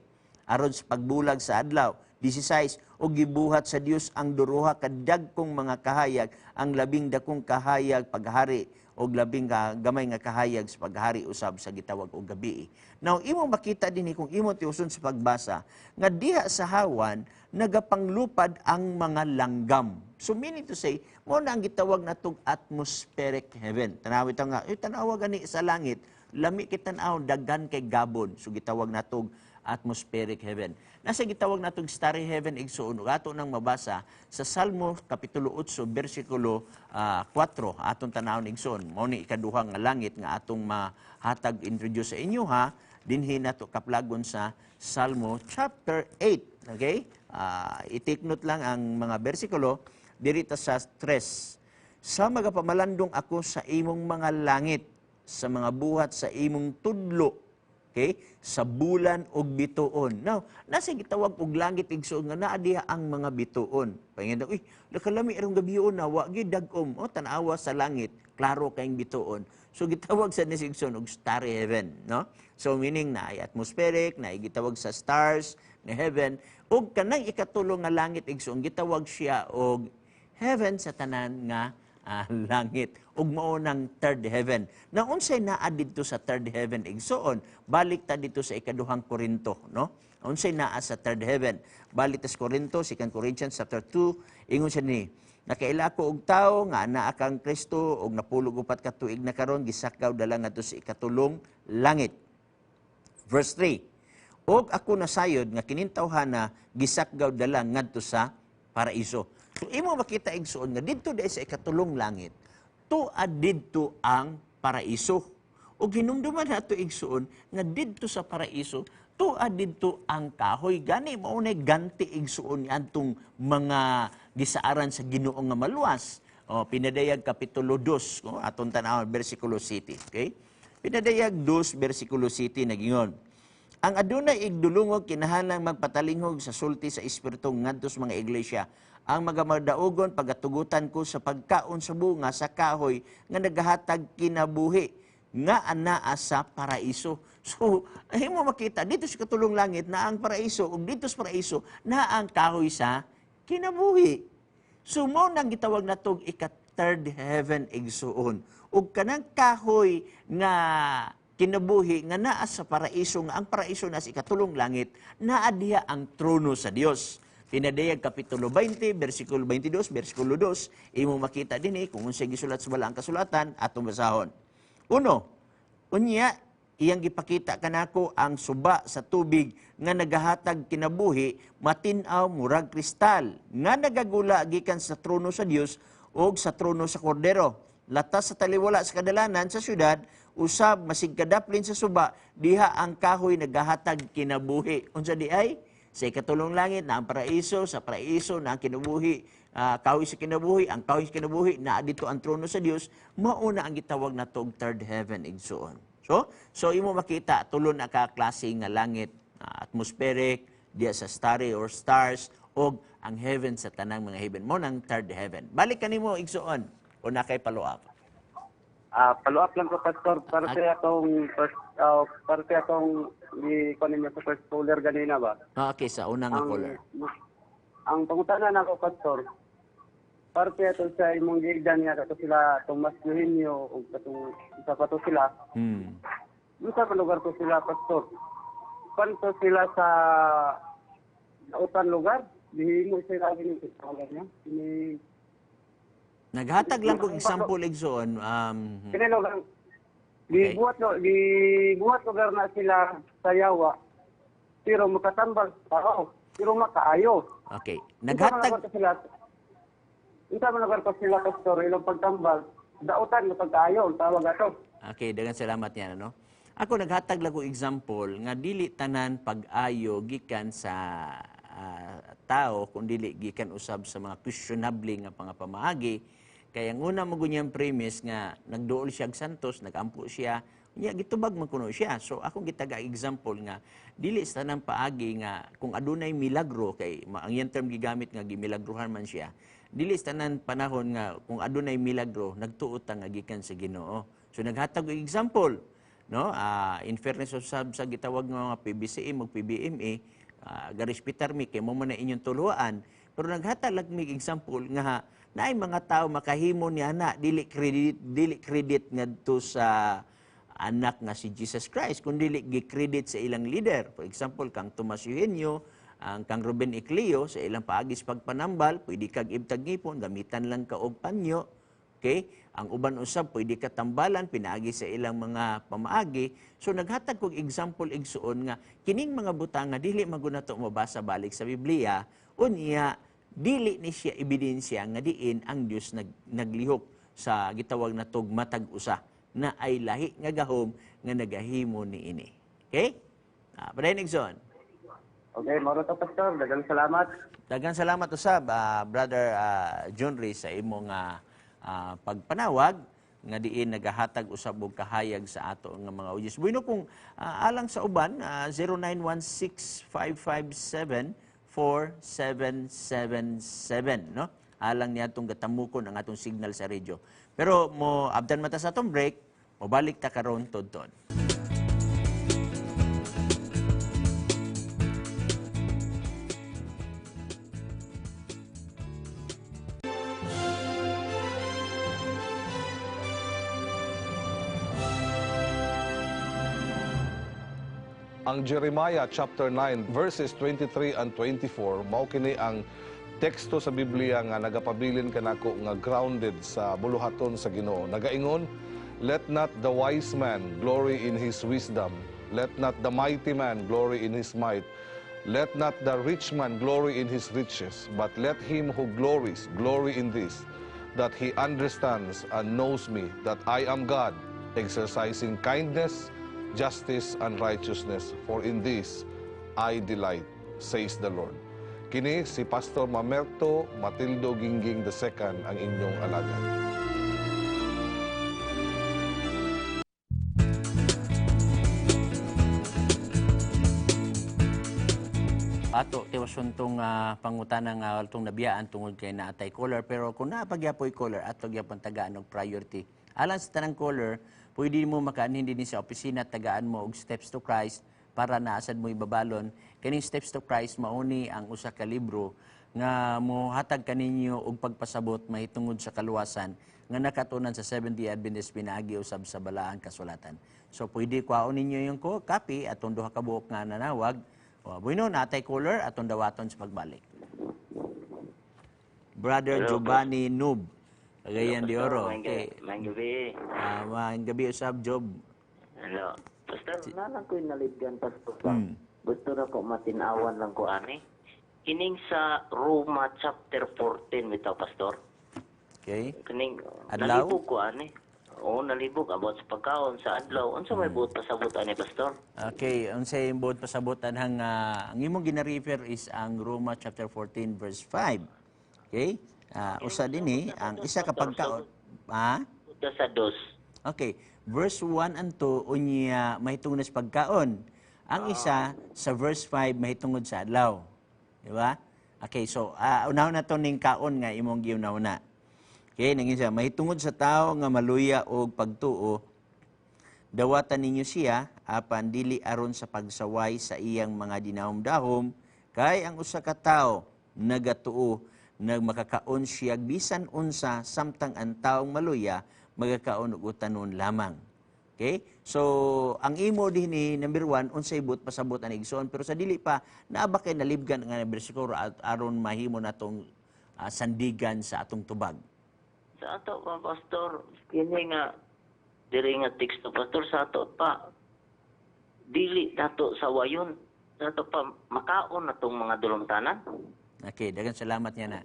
aron sa pagbulag sa adlaw. 16, ug gibuhat sa Dios ang duruha ka dagkong mga kahayag, ang labing dakong kahayag paghari og labing gamay nga kahayag sa paghari usab sa gitawag og gabi. Now, imo makita dinhi kung imo tiuson sa pagbasa nga diha sa hawan nagapanglupad ang mga langgam. So meaning to say, mo na ang gitawag natog atmospheric heaven. Tanaw ito nga, tanawa gani sa langit, lami kay tan-aw, daghan kay gabon. So gitawag natog atmospheric heaven. Nasa gitawag natong starry heaven, igsuon, ug ato nang mabasa sa Salmo kapitulo 8 bersikulo 4. Atong tanawon, igsuon. Mao ni ikaduha nga langit nga atong mahatag, introduce sa inyo ha. Dinhi nato kaplagon sa Salmo chapter 8. Okay? I-take note lang ang mga bersikulo diri ta sa 3. Sa magapamalandong ako sa imong mga langit, sa mga buhat sa imong tudlo, okay? Sa bulan og bituon. Now, nasa gitawag og langit, igsuon, nga naa diha ang mga bituon. Pangin, uy, nakalami arong gabion na wa gyud dag-om. O tan-awa sa langit, klaro kayong bituon. So gitawag sa ni igsuon og starry heaven, no? So meaning na ay atmospheric, na gitawag sa stars na heaven, ug kanang ikatulo nga langit, igsuon, gitawag siya og heaven sa tanan nga langit ug mao nang third heaven. Na unsay naa didto sa third heaven, igsuon? Balik ta dito sa Ikaduhang Korinto, no? Unsay naa sa third heaven? Balik ta sa Korinto, 2 Corinthians chapter 2, ingon siya ni, nakaila ko og tawo nga anaa kang Kristo og 94 ka tuig na karon, gisakaw dala ngadto sa ikatulong langit. Verse 3. Og ako nasayod nga kining tawhana gisakgaw dala ngadto sa paraiso. So imo makita, igsuon, nga didto dai sa ikatulong langit, tua didto ang paraiso. Ug hinumduman nato, igsuon, nga didto sa paraiso tua didto ang kahoy. Gani mao nay ganti, igsuon, adtong mga gisaaran sa Ginoo nga maluwas. O, Pinadayag kapitulo 2, oh, atong tan-awon bersikulo 7, okay? Pinadayag 2 bersikulo 7, nagingon: Ang adunay igdulungog kinahanglan magpatalinghog sa sulti sa Espiritu ngadto sa mga iglesia. Ang magamadaugon pagatugutan ko sa pagkaon sa bunga sa kahoy nga nagahatag kinabuhi nga anaa sa paraiso. So, ay mo makita dito sa katulong langit na ang paraiso, ug dito sa paraiso na ang kahoy sa kinabuhi. So mao nang gitawag natog ika third heaven, igsuon. Ug kanang kahoy nga kinabuhi nga naa sa paraiso, nga ang paraiso na sa ikatulong langit, naa diha ang trono sa Dios. Pinadayag kapitulo 20 bersikulo 22, bersikulo 2, imo makita dinhi kung unsay gisulat sa balaang kasulatan, atong basahon. Uno, unya iyang gipakita kanako ang suba sa tubig nga nagahatag kinabuhi, matin-aw murag kristal, nga nagagula gikan sa trono sa Dios ug sa trono sa Kordero. Latas sa taliwala sa kadalanan sa syudad, usab masig kadaplin sa suba, diha ang kahoy nagahatag kinabuhi. Unsa di ay? Sa ikatulong langit na ang paraiso, sa paraiso na ang kinabuhi, kahoy sa kinabuhi, ang kahoy sa kinabuhi, naa dito ang trono sa Dios, mao na ang gitawag natog third heaven, igsuon. So imo makita tulo na ka klase nga langit, atmospheric, diya sa starry or stars, og ang heaven sa tanang mga heaven. Mo nang third heaven. Balik kanimo, igsuon, o na kay follow up. Follow up lang ko, Pastor, para sa atong first para sa atong ni kunin niya sa first caller ganina ba. Okay, sa unang nga caller. Ang pangutana nako, Pastor, parte ato sa imong giigdan nga kato sila Tomas Eugenio ug katong isa pa to sila. Unsa pa lugar to sila, Pastor? Kanto sila sa dautan lugar? Dihimo sila gini sa lugar niya. Kini Naghatag lang kog example, igsuon. Kini lugar gibuhat no gibuhat lugar na sila sa yawa. Pero makatambal tao, pero makaayo. Okay. Naghatag Naghatag sila. Unsa man lugar ko sila, Pastor, ilang pagtambal, dautan mo pagkaayo, ang tawag ato. Okay, daghang salamat niya, no. Ako naghatag lang ko example nga dili tanan pag-ayo gikan sa tao kun dili gikan usab sa mga questionable nga mga pamaagi. Kaya ang una mo gunyang premise nga nagduol siya og Santos, nagampo siya, nya gitubag man kuno siya. So akong gitaga example nga dili sa tanang paagi nga kung adunay milagro, kay ang iyang term gigamit nga gimilagruhan man siya. Dili sa tanan panahon nga kung adunay milagro nagtuo ta nga gikan sa Ginoo. So naghatag og example, no? In fairness usab sa gitawag nga mga PBCM ug PBMA, garespetar mi kay mo man na inyong tuluan, pero naghatag lang mig example nga naay mga tao makahimo niya na dili credit ngadto sa anak nga si Jesus Christ kun dili gi-credit sa ilang leader. For example, kang Tomas Eugenio, ang kang Ruben Ecleo, sa ilang paagis pagpanambal, pwede kag ibtag ngipon, gamitan lang ka og panyo. Okay? Okay? Ang uban usab pwede ka tambalan pinaagi sa ilang mga pamaagi. So naghatag kog example, igsuon, nga kining mga butang nga dili man gud nato mabasa balik sa Biblia, unya dili ni siya ebidensya nga diin ang Dios naglihok sa gitawag natog matag usa na ay lahi nga gahom nga nagahimo niini. Okay? Padayon, igsoon. Okay, mao to, Pastor. Daghang salamat. Daghang salamat usab, Brother John Ray, sa imong pagpanawag nga diin nagahatag usab og kahayag sa ato nga mga audience. Bueno, kung alang sa uban, 0916-557-4777, no? Alang niya atong gatamukon ang atong signal sa radio. Pero mo abdan mata sa atong break, mobalik ta karon tudton. Ang Jeremiah chapter 9 verses 23 and 24, mao kini ang teksto sa Biblia nga nagapabilin kanako nga grounded sa buluhaton sa Ginoo. Nagaingon, "Let not the wise man glory in his wisdom, let not the mighty man glory in his might, let not the rich man glory in his riches, but let him who glories glory in this, that he understands and knows me, that I am God, exercising kindness, justice, and righteousness, for in this I delight, says the Lord." Kini si Pastor Mamerto Matildo Gingging II, ang inyong alagad. Ato tiwason tong pangutana nga atong nabiyaan tungod kay naatay caller, pero kung naa pa gyapoy caller, ato gyapon tagaan og priority. Alang sa tanang caller, pwede mo makaanhin dinhi sa opisina, tagaan mo og Steps to Christ para naasad mo ibabalon. Kining Steps to Christ mauni ang usa ka libro nga mohatag kaninyo og pagpasabot mahitungod sa kaluwasan nga nakatunan sa Seventh-day Adventist pinaagi usab sa Balaang Kasulatan. So pwede kwaon ninyo yung ko copy atong duha ka buok nga nanawag. O, bueno, natay caller atong dawaton sa pagbalik. Brother Hello, Giovanni Noob, Cagayan de Oro. Maayong Okay. Maayong gabi. Maayong gabi usab, Job. Hello. Pastor, na lang ko'y nalibgan, Pastor ba? Gusto na ko matinawan lang ko ani. Kining sa Roma chapter 14 bitaw, Pastor. Okay. Kining Adlaw? nalibog ko ani. Oo, nalibog about sa pagkaon sa adlaw. Unsa may buot pasabot ani, Pastor? Okay, unsay imong buot pasabot anhang ang imong gina-refer is ang Roma chapter 14 verse 5. Okay? Usa dinhi ang isa ka pagkaon. Ha? Punta sa dos. Okay, verse 1 and 2 unya mahitungod sa pagkaon. Ang isa sa verse 5 mahitungod sa adlaw. Di ba? Okay, so unahon na to ning kaon nga imong giunahuna. Okay, nangin siya, mahitungod sa tao nga maluya og pagtuo, dawatan ninyo siya apan dili aron sa pagsaway sa iyang mga dinahom-dahom, kay ang usa ka tawo nagatuo nagmakakaon siya bisan unsa, samtang ang taong maluya magakaon og utanon lamang. Okay? So, ang imo dinhi, number 1, unsay buot pasabot ang igsoon, pero sa dili pa naa ba kay nalibgan nga bersikulo at aron mahimo natong sandigan sa atong tubag? Sa ato pa, Pastor, kini nga diri nga teksto, Pastor, sa ato pa dili nato sa wayon, sa ato pa makaon natong mga dulumtanan. Okay, daghang salamat niya na.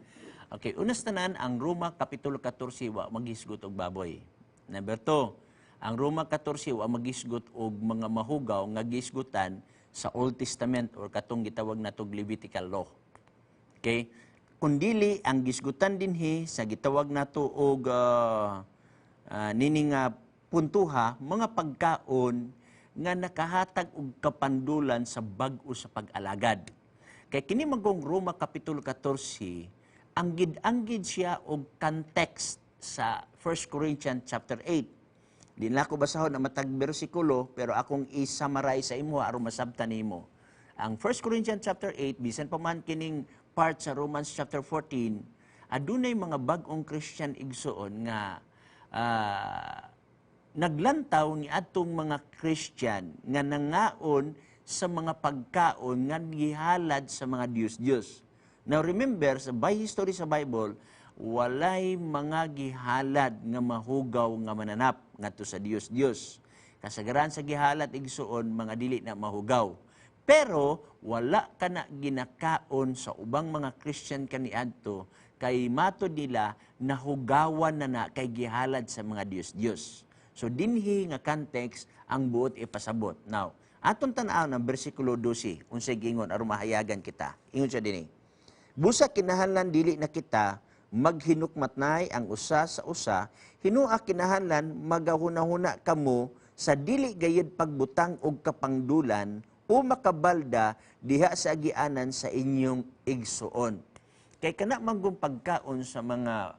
Okay, unas tanan, ang Roma Kapitulo 14 wa maghisgot og baboy. Number 2, ang Roma 14 wa maghisgot og mga mahugaw nga gisgutan sa Old Testament or katong gitawag natog Levitical law. Okay? Kundili ang gisgutan dinhi sa gitawag nato og nini nga puntuha, mga pagkaon nga nakahatag og kapandulan sa bag-o sa pag-alagad. Kay kini magong Roma Kapitulo 14, anggid-anggid siya og context sa 1 Corinthians chapter 8. Di na ako basahon ang matag bersikulo, pero akong i-summarize sa imo aron masabtan nimo. Ang 1 Corinthians chapter 8, bisan pa man kining part sa Romans chapter 14, adunay mga bag-ong Christian, igsuon, nga naglantaw ni atong mga Christian nga nangaon sa mga pagkaon nga gihalad sa mga Diyos-Diyos. Now remember, sa by history sa Bible, Walay mga gihalad nga mahugaw nga mananap ngadto sa Dios Dios. Kasagaran sa gihalad, igsuon, mga dili na mahugaw. Pero wala kana ginakaon sa ubang mga Christian kaniadto kay matod nila nahugawan na na kay gihalad sa mga Dios Dios. So dinhi nga context ang buot ipasabot. Now, atong tan-aw ng bersikulo 12, unsay giingon aron mahayagan kita. Ingon siya dinhi. Busa kinahanglan dili na kita maghinukmatnay ang usa sa usa, hinua kinahanglan magahuna-huna kamo sa dili gayud pagbutang og kapangdulan o makabalda diha sa agianan sa inyong igsuon. Kay kana manggong pagkaon sa mga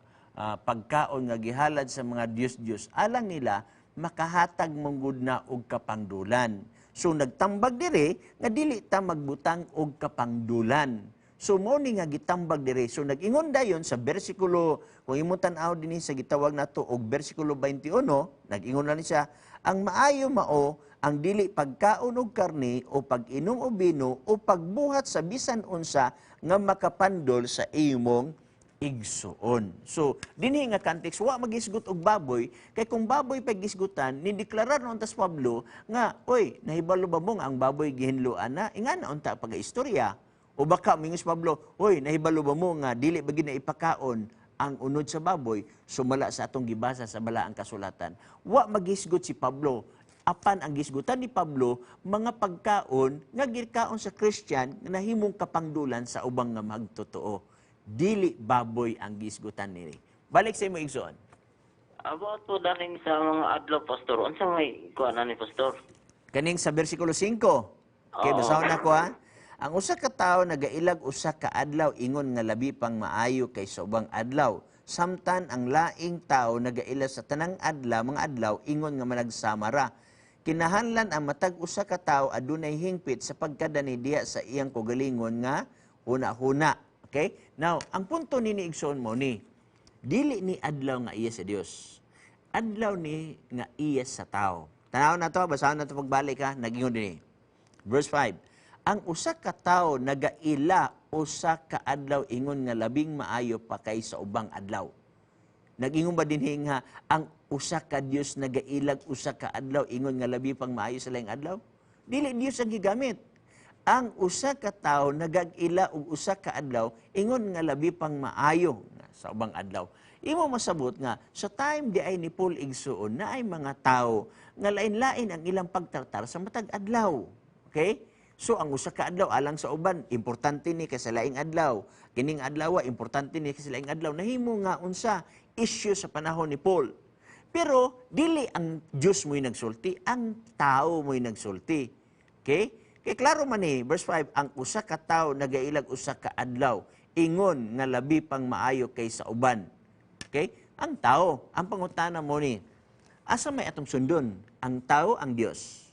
pagkaon nga gihalad sa mga Dios-Dios, alang nila makahatag manggod na og kapangdulan. So nagtambag dire nga dili ta magbutang og kapangdulan. So mo ni nga gitambag dire. So nag-ingon dayon sa bersikulo, kung imong tan-aw dinhi sa gitawag nato og bersikulo 21, nag-ingon na ni siya, ang maayo mao ang dili pagkaon og karne o pag-inom og bino o pagbuhat sa bisan unsa nga makapandol sa imong igsuon. So, dinhi nga context, wa magisgot og baboy, kay kung baboy pag-gisgutan, ni deklarar noon tas Pablo nga, "Oy, nahibalo ba mo nga ang baboy gihinloan na?" Ingana unta pag-istorya. O baka mingos Pablo, "Oy, nahibalo ba mo nga dili ba gid na ipakaon ang unod sa baboy?" Sumala sa atong gibasa sa balaang kasulatan. Wa magisgot si Pablo. Apan ang gisgutan ni Pablo, mga pagkaon nga gikaon sa Christian nga nahimong kapangdulan sa ubang nga magtotoo. Dili baboy ang gisgutan nini. Balik sa imo, igsoon. About po daning sa mga adlaw, Pastor. Unsa may kuan ni, Pastor? Kaning sa bersikulo 5. Okay, Oo. basahon nako ha. Ang usa ka tawo nagailag usa ka adlaw ingon nga labi pang maayo kaysa ubang adlaw. Samtan ang laing tawo nagaila sa tanang adlaw, mga adlaw, ingon nga managsama ra. Kinahanglan ang matag usa ka tawo adunay hingpit sa pagkadani diha sa iyang kaugalingon nga huna-huna. Okay? Now, ang punto ni igsoon mo ni dili ni adlaw nga iya sa Dios. Adlaw ni nga iya sa tao. Tanaw na to, basahon na to pagbalik ha, nagingon dinhi. Verse 5. Ang usa ka tawo nagaila usa ka adlaw ingon nga labing maayo pa kaysa ubang adlaw. Nag-ingon ba dinhi nga ang usa ka Dios nagailag usa ka adlaw ingon nga labi pang maayo sa laing adlaw? Dili Dios ang gigamit. Ang usa ka tawo nagag-ila og usa ka adlaw ingon nga labi pang maayo sa ubang adlaw. Imo masabot nga sa time di ay ni Paul, igsuon, na ay mga tao nga lain-lain ang ilang pagtartar sa matag adlaw. Okay? So ang usa ka adlaw alang sa uban importante ni kaysa laing adlaw. Kining adlaw importante ni kaysa laing adlaw. Nahimo nga unsa issue sa panahon ni Paul. Pero dili ang Dios mo'y nagsulti, ang tao mo'y nagsulti. Okay? Kay klaro man ni verse 5, ang usa ka tawo nagailag usa ka adlaw ingon nga labi pang maayo kaysa uban. Okay? Ang tao, ang pangutana mo ni, asa may atong sundon? Ang tao, ang Dios?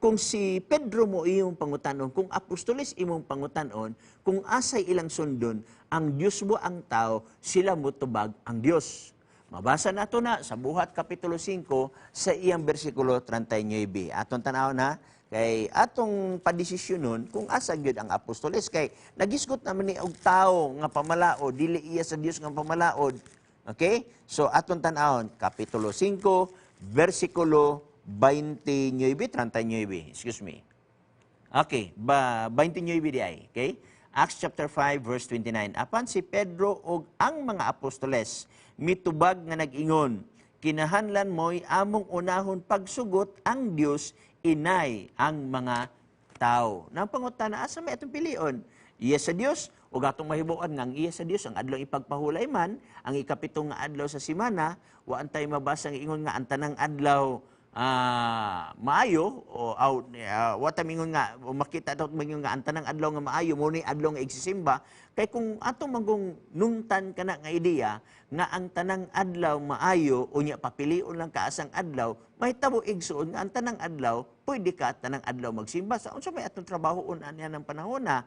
Kung si Pedro mo iyong pangutanon, kung apostoles imong pangutanon, kung asay ilang sundon, ang Dios mo ang tao, sila mo tubag ang Dios. Mabasa nato na sa Buhat Kapitulo 5 sa iyang bersikulo 39. Atong tanaw na kay atong padesisyonon kung asa gyud ang apostoles kay nagisgot naman ni og tao nga pamalaod, dili iya sa Dios nga pamalaod. Okay? So atong tan-awon Kapitulo 5 bersikulo 29, 39, excuse me. Okay, ba 29 di ay, okay? Acts chapter 5 verse 29. Apan si Pedro ug ang mga apostoles mitubag nga nag-ingon, "Kinahanglan mo'y among unahon pagsugot ang Dios inay ang mga tao." Nang pangutana, asa may atong pilion? Iya sa Dios ug atong mahibuan nga ang iya sa Dios ang adlaw ipagpahulay man, ang ikapito nga adlaw sa simana, wa antay mabasa nga ingon nga ang tanang adlaw maayo o out wa ta mingon nga o makita daw mingon nga ang tanang adlaw nga maayo mo ni adlaw nga igsisimba. Kay kung atong manggong nungtan kana nga ideya nga ang tanang adlaw maayo, unya papilion lang ka asang adlaw, mahitabo, igsuon, nga ang tanang adlaw pwede ka tanang adlaw magsimba, sa unsa may atong trabahoon aniya ng panahon na?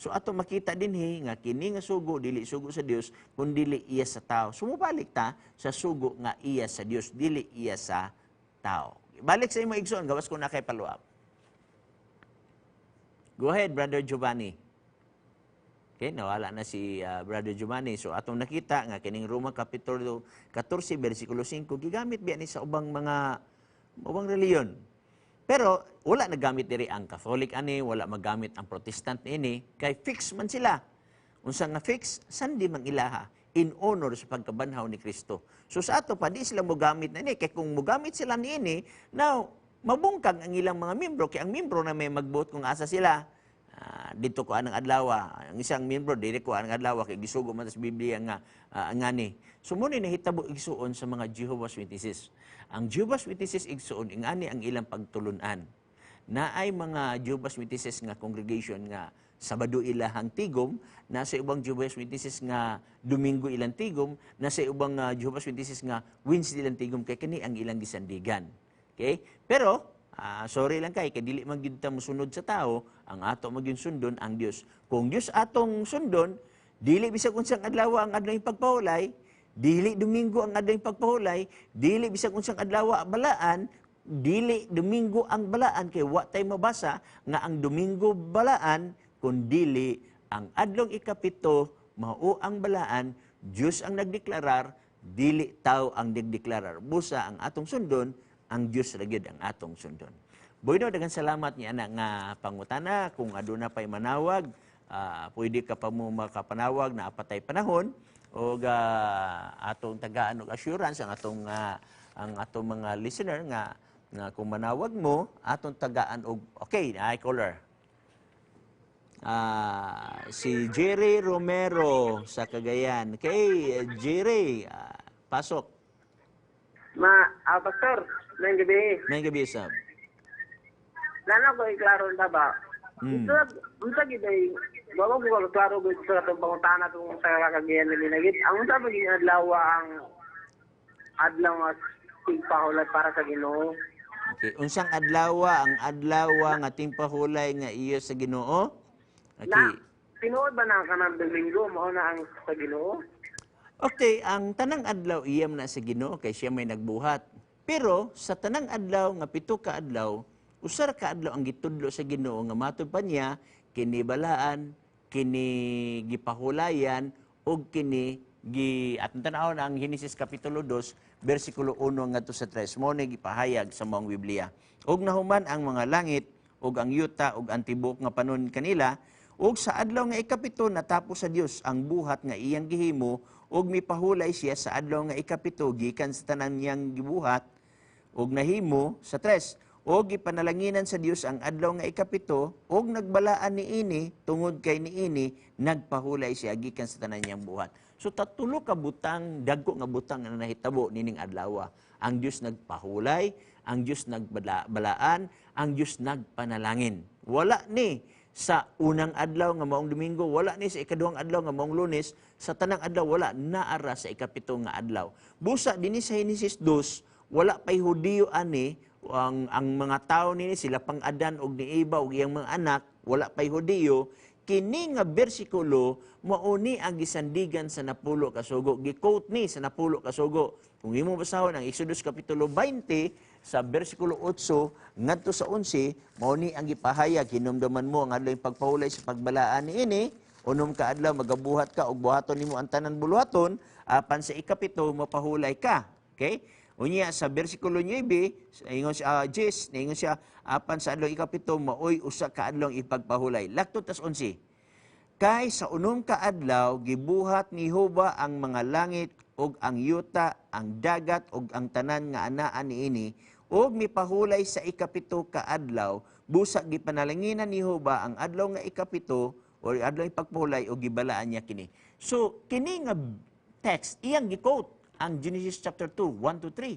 So ato makita dinhi nga kini nga sugo dili sugo sa Dios kun dili iya sa tao. Sumubalik ta sa sugo nga iya sa Dios, dili iya sa tao. Balik sa imo, igsoon, gawas ko na kay follow up. Go ahead, Brother Giovanni. Okay, nawala na si Brother Jumani. So atong nakita nga kining Roma kapitulo 14 bersikulo 5 gigamit biya ni sa ubang mga ubang reliyon. Pero wala nagamit diri ang Catholic ani, wala magamit ang Protestant ini kay fix man sila. Unsa nga fix? Sunday man ilaha in honor sa pagkabanhaw ni Kristo. So sa ato pa di sila mogamit na ini kay kung mogamit sila niini, now mabungkag ang ilang mga membro kay ang membro na may magbuot kung asa sila. Dito ko anang adlaw, ang isang membro diri ko anang adlaw kay gisugo man sa Biblia nga ngani. So mo ni nahitabo, igsuon, sa mga Jehovah's Witnesses. Ang Jehovah's Witnesses, igsuon, ingani ang ilang pagtulunan. Naay mga Jehovah's Witnesses nga congregation nga Sabado ilahang tigom, nasa ubang Jehovah's Witnesses nga Domingo ilang tigom, nasa ubang Jehovah's Witnesses nga Wednesday ilang tigom kay kini ang ilang gisandigan. Okay? Pero sorry lang kay dili man gyud ta mosunod sa tao, ang ato magyud sundon ang Dios. Kung Dios atong sundon, dili bisag unsang adlaw ang adlaw pagpahulay, dili Domingo ang adlaw pagpahulay, dili bisag unsang adlaw balaan, dili Domingo ang balaan kay wa tay mabasa nga ang Domingo balaan, kun dili ang adlong ikapito mao ang balaan. Dios ang nagdeklarar, dili tao ang nagdeklarar. Busa ang atong sundon ang Dios ra gyud ang atong sundon. Bueno, daghang salamat niya ana nga pangutana. Kung aduna pay manawag, pwede ka pa mo makapanawag na apatay panahon og atong tagaan og assurance ang atong mga listener nga nga kung manawag mo, atong tagaan og okay, ay caller. Si Jerry Romero sa Cagayan. Okay, Jerry, pasok. Ma, Pastor, ngayong gabi. May gabi sab. Nana ko iklaro na ba? Unsa unsa gid ay wala ko klaro gid sa atong pangutana tungkol sa Cagayan na ginagit. Ang unsa ba gid adlaw ang adlaw nga tigpahulay para sa Ginoo? Okay, unsang adlaw ang adlaw nga tingpahulay nga iyo sa Ginoo? Na tinuod ba na kanang Domingo mao na ang sa Ginoo? Okay, ang tanang adlaw iyam na sa Ginoo kay siya may nagbuhat. Pero sa tanang adlaw nga 7 ka adlaw, usa ra ka adlaw ang gitudlo sa Ginoo nga matud pa niya kini balaan, kini gipahulayan ug kini gi atong tan-awon ang Genesis kapitulo 2 bersikulo 1 ngadto sa 3 mo ni gipahayag sa maong Biblia. Ug nahuman ang mga langit ug ang yuta ug ang tibuok nga panon kanila, ug sa adlaw nga 7 natapos sa Dios ang buhat nga iyang gihimo, ug mipahulay siya sa adlaw nga 7 gikan sa tanan niyang gibuhat ug nahimo. Sa 3, ug gipanalanginan sa Dios ang adlaw nga 7 ug nagbalaan niini tungod kay niini nagpahulay siya gikan sa tanan niyang buhat. So tatulo ka butang, dagko nga butang nga nahitabo nining adlaw. Ang Dios nagpahulay, ang Dios nagbalaan, ang Dios nagpanalangin. Wala ni sa unang adlaw nga maong Domingo, wala ni sa ikaduhang adlaw nga maong Lunes, sa tanang adlaw wala, naara sa 7 nga adlaw. Busa dinhi sa Genesis 2, wala pay Hudiyo ani, ang mga tao nini sila pang Adan og ni Eva og iyang mga anak, wala pay Hudiyo. Kini nga bersikulo mauni ang gisandigan sa 10 ka sugo, gi-quote ni sa 10 ka sugo. Kung imo basahon ang Exodus kapitulo 20 sa bersikulo 8 ngadto sa 11, mauni ang gipahayag: "Hinumduman mo ang adlaw pagpahulay sa pagbalaan niini. 6 ka adlaw magabuhat ka og buhaton nimo ang tanan buluhaton, apan sa 7 mapahulay ka." Okay? Unya sa bersikulo 9, ingon siya, Jess, ingon siya, apan sa adlaw 7 maoy usa ka adlaw ipagpahulay. Lakto tas 11. Kay sa 6 ka adlaw gibuhat ni Jehova ang mga langit ug ang yuta, ang dagat ug ang tanan nga anaa niini, ug mipahulay sa 7 ka adlaw, busa gipanalanginan ni Jehova ang adlaw nga 7 o adlaw ipagpahulay ug gibalaan niya kini. So kini nga text iyang gi-quote ang Genesis chapter 2, 1 to 3.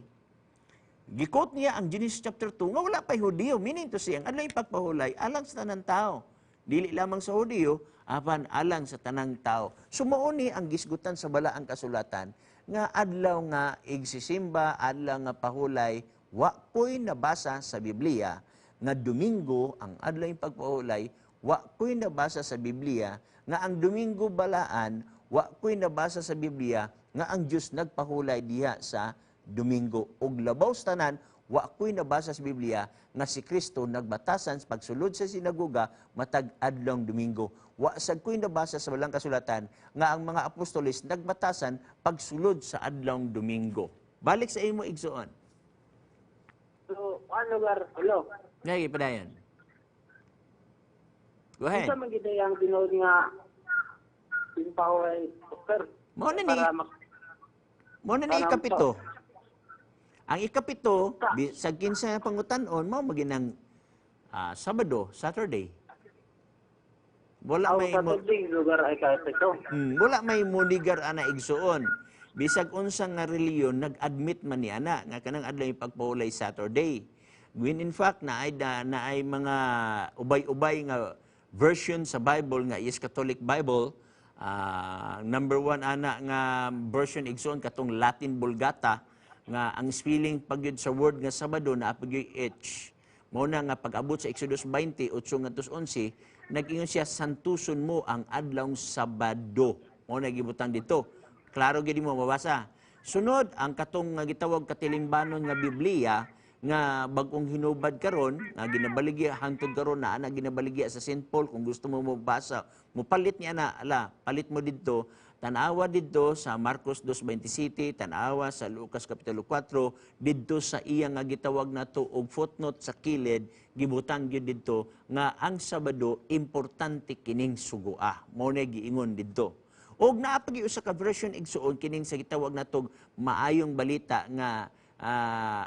Gi-quote niya ang Genesis chapter 2 nga wala pa'y Hudiyo, meaning to say, ang adlaw ipagpahulay alang sa tanang tao. Dili lamang sa Hudiyo, apan alang sa tanang tao. So mao ni ang gisgutan sa balaang kasulatan nga adlaw nga igsisimba, adlaw nga pahulay, wa ko'y nabasa sa Biblia nga Domingo ang adlaw pagpahulay, wa ko'y nabasa sa Biblia nga ang Domingo balaan, wa ko'y nabasa sa Biblia nga ang Dios nagpahulay diha sa Domingo. Ug labaw sa tanan, Wa ko'y nabasa sa Biblia nga si Kristo nagbatasan sa pagsulod sa sinagoga matag adlong Domingo. Wa sad ko'y nabasa sa Balang Kasulatan nga ang mga apostoles nagbatasan pagsulod sa adlong Domingo. Balik sa imo, igsoon. So, ano lugar, hello? Ngay padayon. Go ahead. Unsa man gid ang tinuod nga pahuway, Pastor? Mao na ni Para Mao na ni Parang ikapito. Ang ikapito, sa 15 pangutan-on, mao maginang Sabado, Saturday. Wala Ang may mo, Saturday lugar ay kahit ito. Wala may munigar ana, igsuon. Bisag unsa nga reliyon nag-admit man ni ana nga kanang adlaw ipagpahulay Saturday. When in fact naay mga ubay-ubay nga version sa Bible nga is Catholic Bible. Number one ana nga version, igsuon, katong Latin Vulgata nga ang spelling pagyud sa word nga Sabado naa pagyud H. Mao na nga pag-abot sa Exodus 20, 8 ngadto 11, nag-ingon siya, "Santuson mo ang adlawng Sabado." Mao na gibutang dito. Klaro gid mo mabasa. Sunod, ang katong nga gitawag katilimbanon nga Biblia nga bag-ong hinubad karon nga ginabaligya hangtod karon na ana ginabaligya sa St. Paul. Kung gusto mo mobasa, mopalit niya na ala, palit mo didto, tan-awa didto sa Marcos 2:27, tan-awa sa Lucas kapitulo 4, didto sa iya nga gitawag nato og footnote sa kilid, gibutang gyud didto nga ang Sabado importante kining sugua. Mao na giingon didto. Og naa pa gyud usa ka version, igsuon, kining sa gitawag natog Maayong Balita nga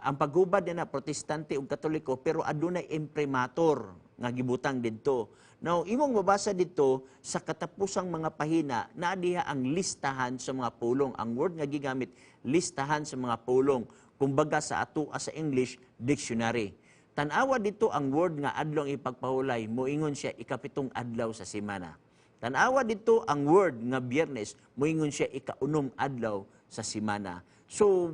ang paghubad na Protestante ug Katoliko, pero adunay imprimatur nga gibutang didto. Now, imong mabasa didto sa katapusang mga pahina na diha ang listahan sa mga pulong. Ang word nga gigamit, listahan sa mga pulong. Kumbaga sa ato sa English dictionary. Tan-awa dito ang word nga adlong ipagpahulay, moingon siya ikapitong adlaw sa semana. Tan-awa dito ang word nga Biyernes, moingon siya ikaunom adlaw sa semana. So,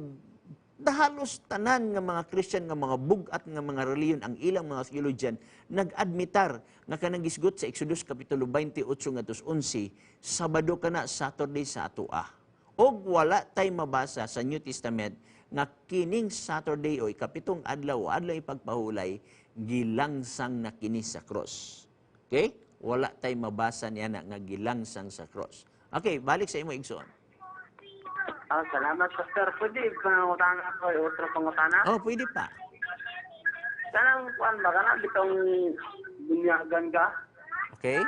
halos tanan nga mga Christian nga mga bug-at nga mga reliyon, ang ilang mga theologian nag-admitar nga kanang gisgot sa Exodus kapitulo 28 ngadto 11, Sabado kana, Saturday sa atoa. Og wala tay mabasa sa New Testament nga kining Saturday o ikapitong adlaw o adlaw ipagpahulay gilangsang na kini sa cross. Okay? Wala tay mabasa niya na nga gilangsang sa cross. Okay, balik sa imo, igsoon. Ah, salamat, Pastor. Pwede pangutana ko, otro pangutana? Oh, pwede pa. Kanang kuan ba kana bitong bunyagan ka? Okay?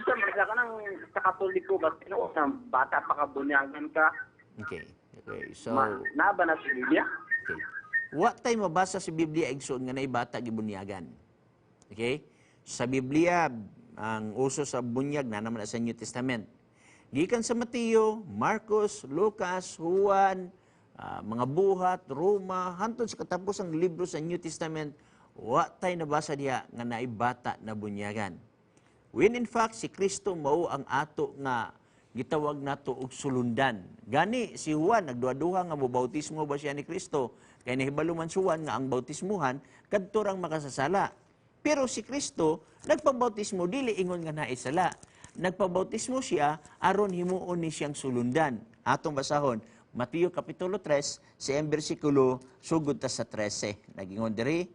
Sa ba kanang sa Katoliko ba tinuod na bata pa ka bunyagan ka? Okay. So, Ma, naa ba na sa Biblia? Okay. Wa tay mabasa sa Biblia, igsoon, nga naay bata gibunyagan. Okay? Sa Biblia, ang uso sa bunyag na naman sa New Testament. Gikan sa Mateo, Marcos, Lucas, Juan, mga Buhat, Roma, hantod sa katapusang libro sa New Testament, wa tay nabasa diha nga naay bata na bunyagan. When in fact, si Kristo mao ang ato nga gitawag nato og sulundan. Gani si Juan nagduha-duha nga mobautismo ba siya ni Kristo, kay nahibalo man si Juan nga ang bautismuhan kadto rang makasasala. Pero si Kristo nagpabautismo dili ingon nga naay sala. Nagpabautismo siya aron himuon ni siyang sulundan. Atong basahon Mateo kapitulo 3 sa iyang bersikulo sugod ta sa 13. Nagingon diri,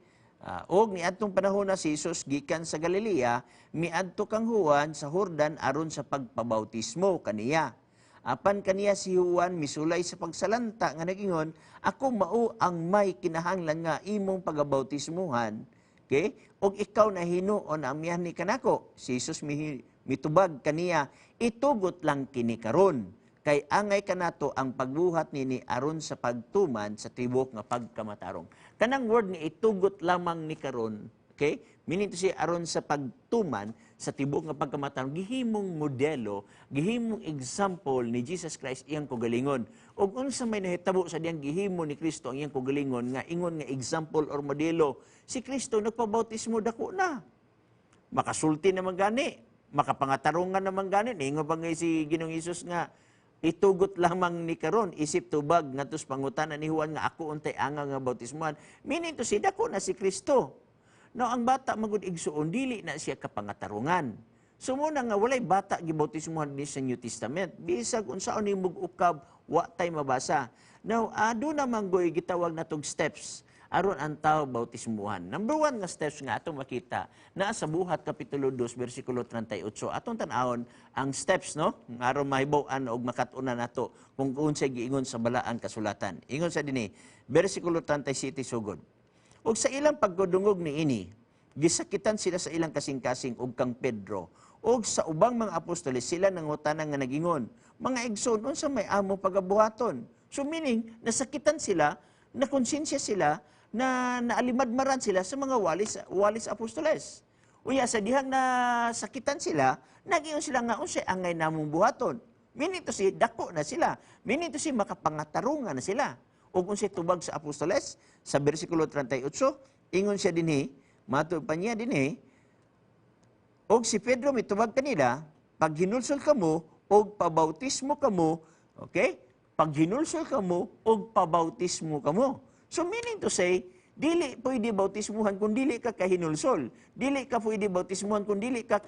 og niadtong panahon na si Jesus gikan sa Galilea, miadto kang Juan sa Jordan aron sa pagpabautismo kaniya. Apan kaniya si Juan misulay sa pagsalanta nga nagingon, "Ako mao ang may kinahanglan nga imong pagabautismuhan." Okay? "Og ikaw na hinuon ang mianhi kanako." Si Jesus mitubag kaniya, "Itugot lang kini karon kay angay kanato ang pagbuhat nini aron sa pagtuman sa tibok nga pagkamatarong." Kanang word nga "itugot lamang ni karon," okay? Meaning to say, aron sa pagtuman sa tibok nga pagkamatarong, gihimong modelo, gihimong example ni Jesus Christ iyang kaugalingon. Og unsa may nahitabo sa diyang gihimo ni Kristo ang iyang kaugalingon nga ingon nga example or modelo? Si Kristo nagpabautismo dako na. Makasulti naman gani, makapangatarungan naman gani. Niingon pa nga si Ginoong Hesus nga itugot lamang ni karon isip tubag ngadto sa pangutana ni Juan nga ako untay anga nga bautismohan. Meaning to say, dako na si Kristo. Now, ang bata magud, igsuon, dili na siya kapangatarungan. So muna nga walay bata gibautismohan ni sa New Testament. Bisag unsaon ni ukab, wa tay mabasa. Now, aduna man goy gitawag natog steps. Aron ang tao bautismuhan. Number 1 nga steps nga atong makita naa sa Buhat Kapitulo 2 versikulo 38. Atong tan-awon ang steps, no? Aron mahibaw-an og makat-unan nato kung unsay giingon sa balaang kasulatan. Ingon sa dinhi, versikulo 37 sugod. Ug sa ilang pagkudungog niini, gisakitan sila sa ilang kasing-kasing og kang Pedro og sa ubang mga apostoles sila nangutana nga nagingon, mga igsoon, unsa may amo pagabuhaton? So meaning, nasakitan sila, nakonsensya sila, na naalimadmaran sila sa mga walis apostoles. Unya sa dihang nasakitan sila, nagingon sila nga unsay angay namong buhaton. Meaning to say, dako na sila. Meaning to say, makapangatarungan na sila. Ug unsay tubag sa apostoles sa bersikulo 38, ingon siya dinhi, matud pa niya dinhi, og si Pedro mitubag kanila, paghinulsol kamo og pabautismo kamo, okay? Paghinulsol kamo og pabautismo kamo. So meaning to say, dili pwede bautismuhan kung dili ka kahinulsol. Dili ka pwede bautismuhan kung dili ka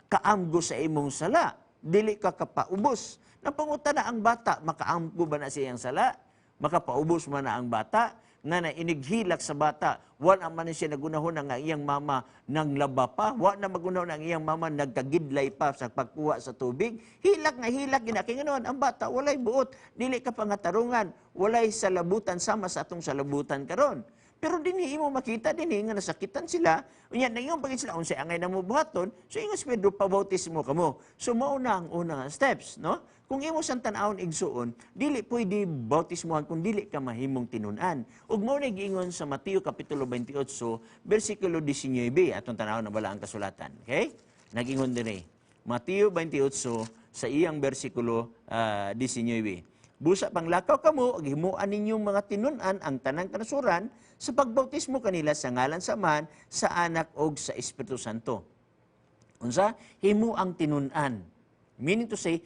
kaamgo sa imong sala. Dili ka kapaubos. Napanguta na ang bata, makaamgo ba na siyang sala? Makapaubos man na ang bata? Nga na inighilak sa bata, wala man siya nagunahon ang iyang mama nang laba pa, wala na magunahon ang iyang mama nagkagidlay pa sa pagkuha sa tubig. Hilak nga hilak, ginakinganon, ang bata walay buot, dili ka pangatarungan, walay salabutan sama sa atong salabutan karon. Pero dinhi imo makita dinhi nga nasakitan sila, unya naingon pagid sila unsay angay namo buhaton, so ingon si Pedro, pabautismo kamo. So mao na ang una nga steps, no? Kung imo sang tan-awon igsuon, dili pwede bautismohan kung dili ka mahimong tinun-an. Ug mao na giingon sa Mateo kapitulo 28 bersikulo 19, atong tan-awon na bala ang kasulatan, okay? Nagingon dinhi Mateo 28 sa iyang bersikulo 19. Busa panglakaw kamo, ug himuan ninyong mga tinun-an ang tanang kanasuran sa pagbautismo kanila sa ngalan sa Amahan, sa Anak ug sa Espiritu Santo. Unsa? Himo ang tinun-an. Meaning to say,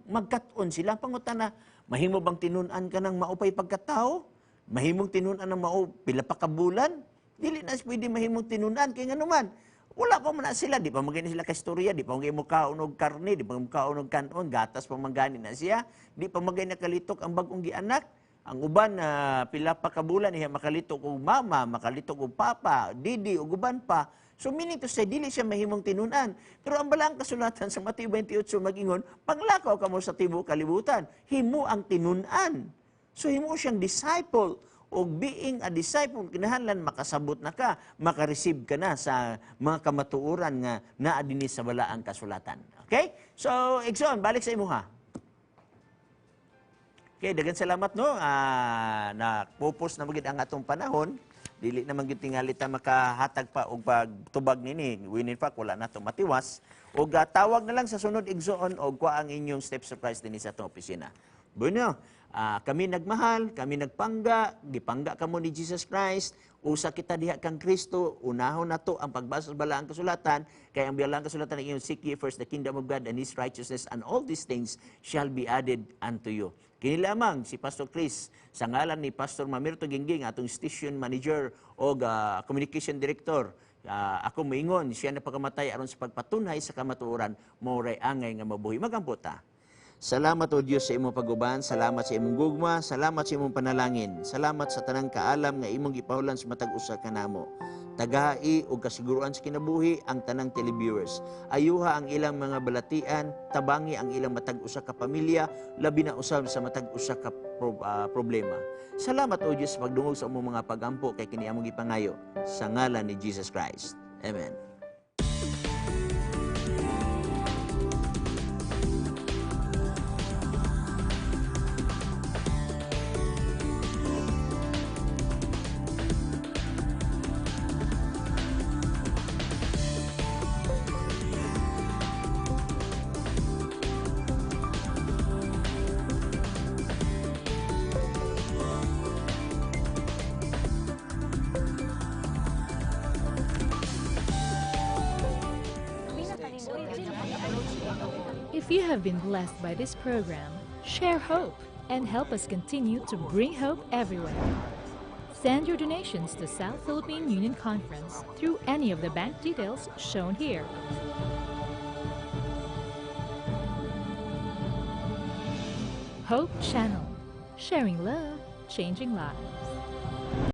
magkat-on sila. Pangutana, mahimo bang tinun-an ka ng maupay pagkatao? Mahimong tinun-an ng mao pila pa ka bulan? Dili na pwede mahimong tinun-an. Kaya nga naman, wala pa man na sila. Di pa magani sila kaistorya. Di pa magani mukaon og karne. Di pa mukaon og kanon. Gatas pa manggani na siya. Di pa magani nakalitok ang bagong gianak. Ang uban na pila pa ka bulan, iya makalitok og mama, makalitok og papa, didi, og uban pa. So meaning to say, dili siya mahimong tinun-an. Pero ang balaang kasulatan sa Mateo 28 magingon, panglakaw kamo sa tibuok kalibutan, himo ang tinun-an. So himo siyang disciple. O being a disciple, kinahanglan makasabot na ka, makareceive ka na sa mga kamatuoran nga naa dinhi sa balaang kasulatan. Okay? So, Igsoon, balik sa imuha. Okay, daghang salamat, no. Na-focus na magid ang atong panahon. Dili na man gyud tingali ta makahatag pa og pagtubag nini. When in fact, wala na to matiwas. Og tawag na lang sa sunod igsoon og kuha ang inyong steps of Christ dinhi sa atong opisina. Bueno, kami nagmahal, kami nagpangga, gipangga kamo ni Jesus Christ. Usa kita diha kang Kristo, unahon nato ang pagbasa sa balaang kasulatan, kay ang balaang kasulatan ay inyong seek ye first the kingdom of God and His righteousness, and all these things shall be added unto you. Kini lamang si Pastor Chris, sa ngalan ni Pastor Mamirto Gingging, atong station manager o communication director. Ako moingon, siya na pagkamatay aron sa pagpatunhay sa kamatuoran, mao ray angay nga mabuhi. Magampo ta. Salamat o Dios sa imong pag-uban, salamat sa imong gugma, salamat sa imong panalangin, salamat sa tanang kaalam nga imong gipahulan sa matag usa kanamo. Tagai og kasiguruan sa kinabuhi ang tanang televiewers. Ayuha ang ilang mga balatian, tabangi ang ilang matag usa ka pamilya, labi na usab sa matag usa ka problema. Salamat o Dios sa pagdungog sa imong mga pagampo kay kini among gipangayo sa ngalan ni Jesus Christ. Amen. If you have been blessed by this program, share hope and help us continue to bring hope everywhere. Send your donations to South Philippine Union Conference through any of the bank details shown here. Hope Channel, sharing love, changing lives.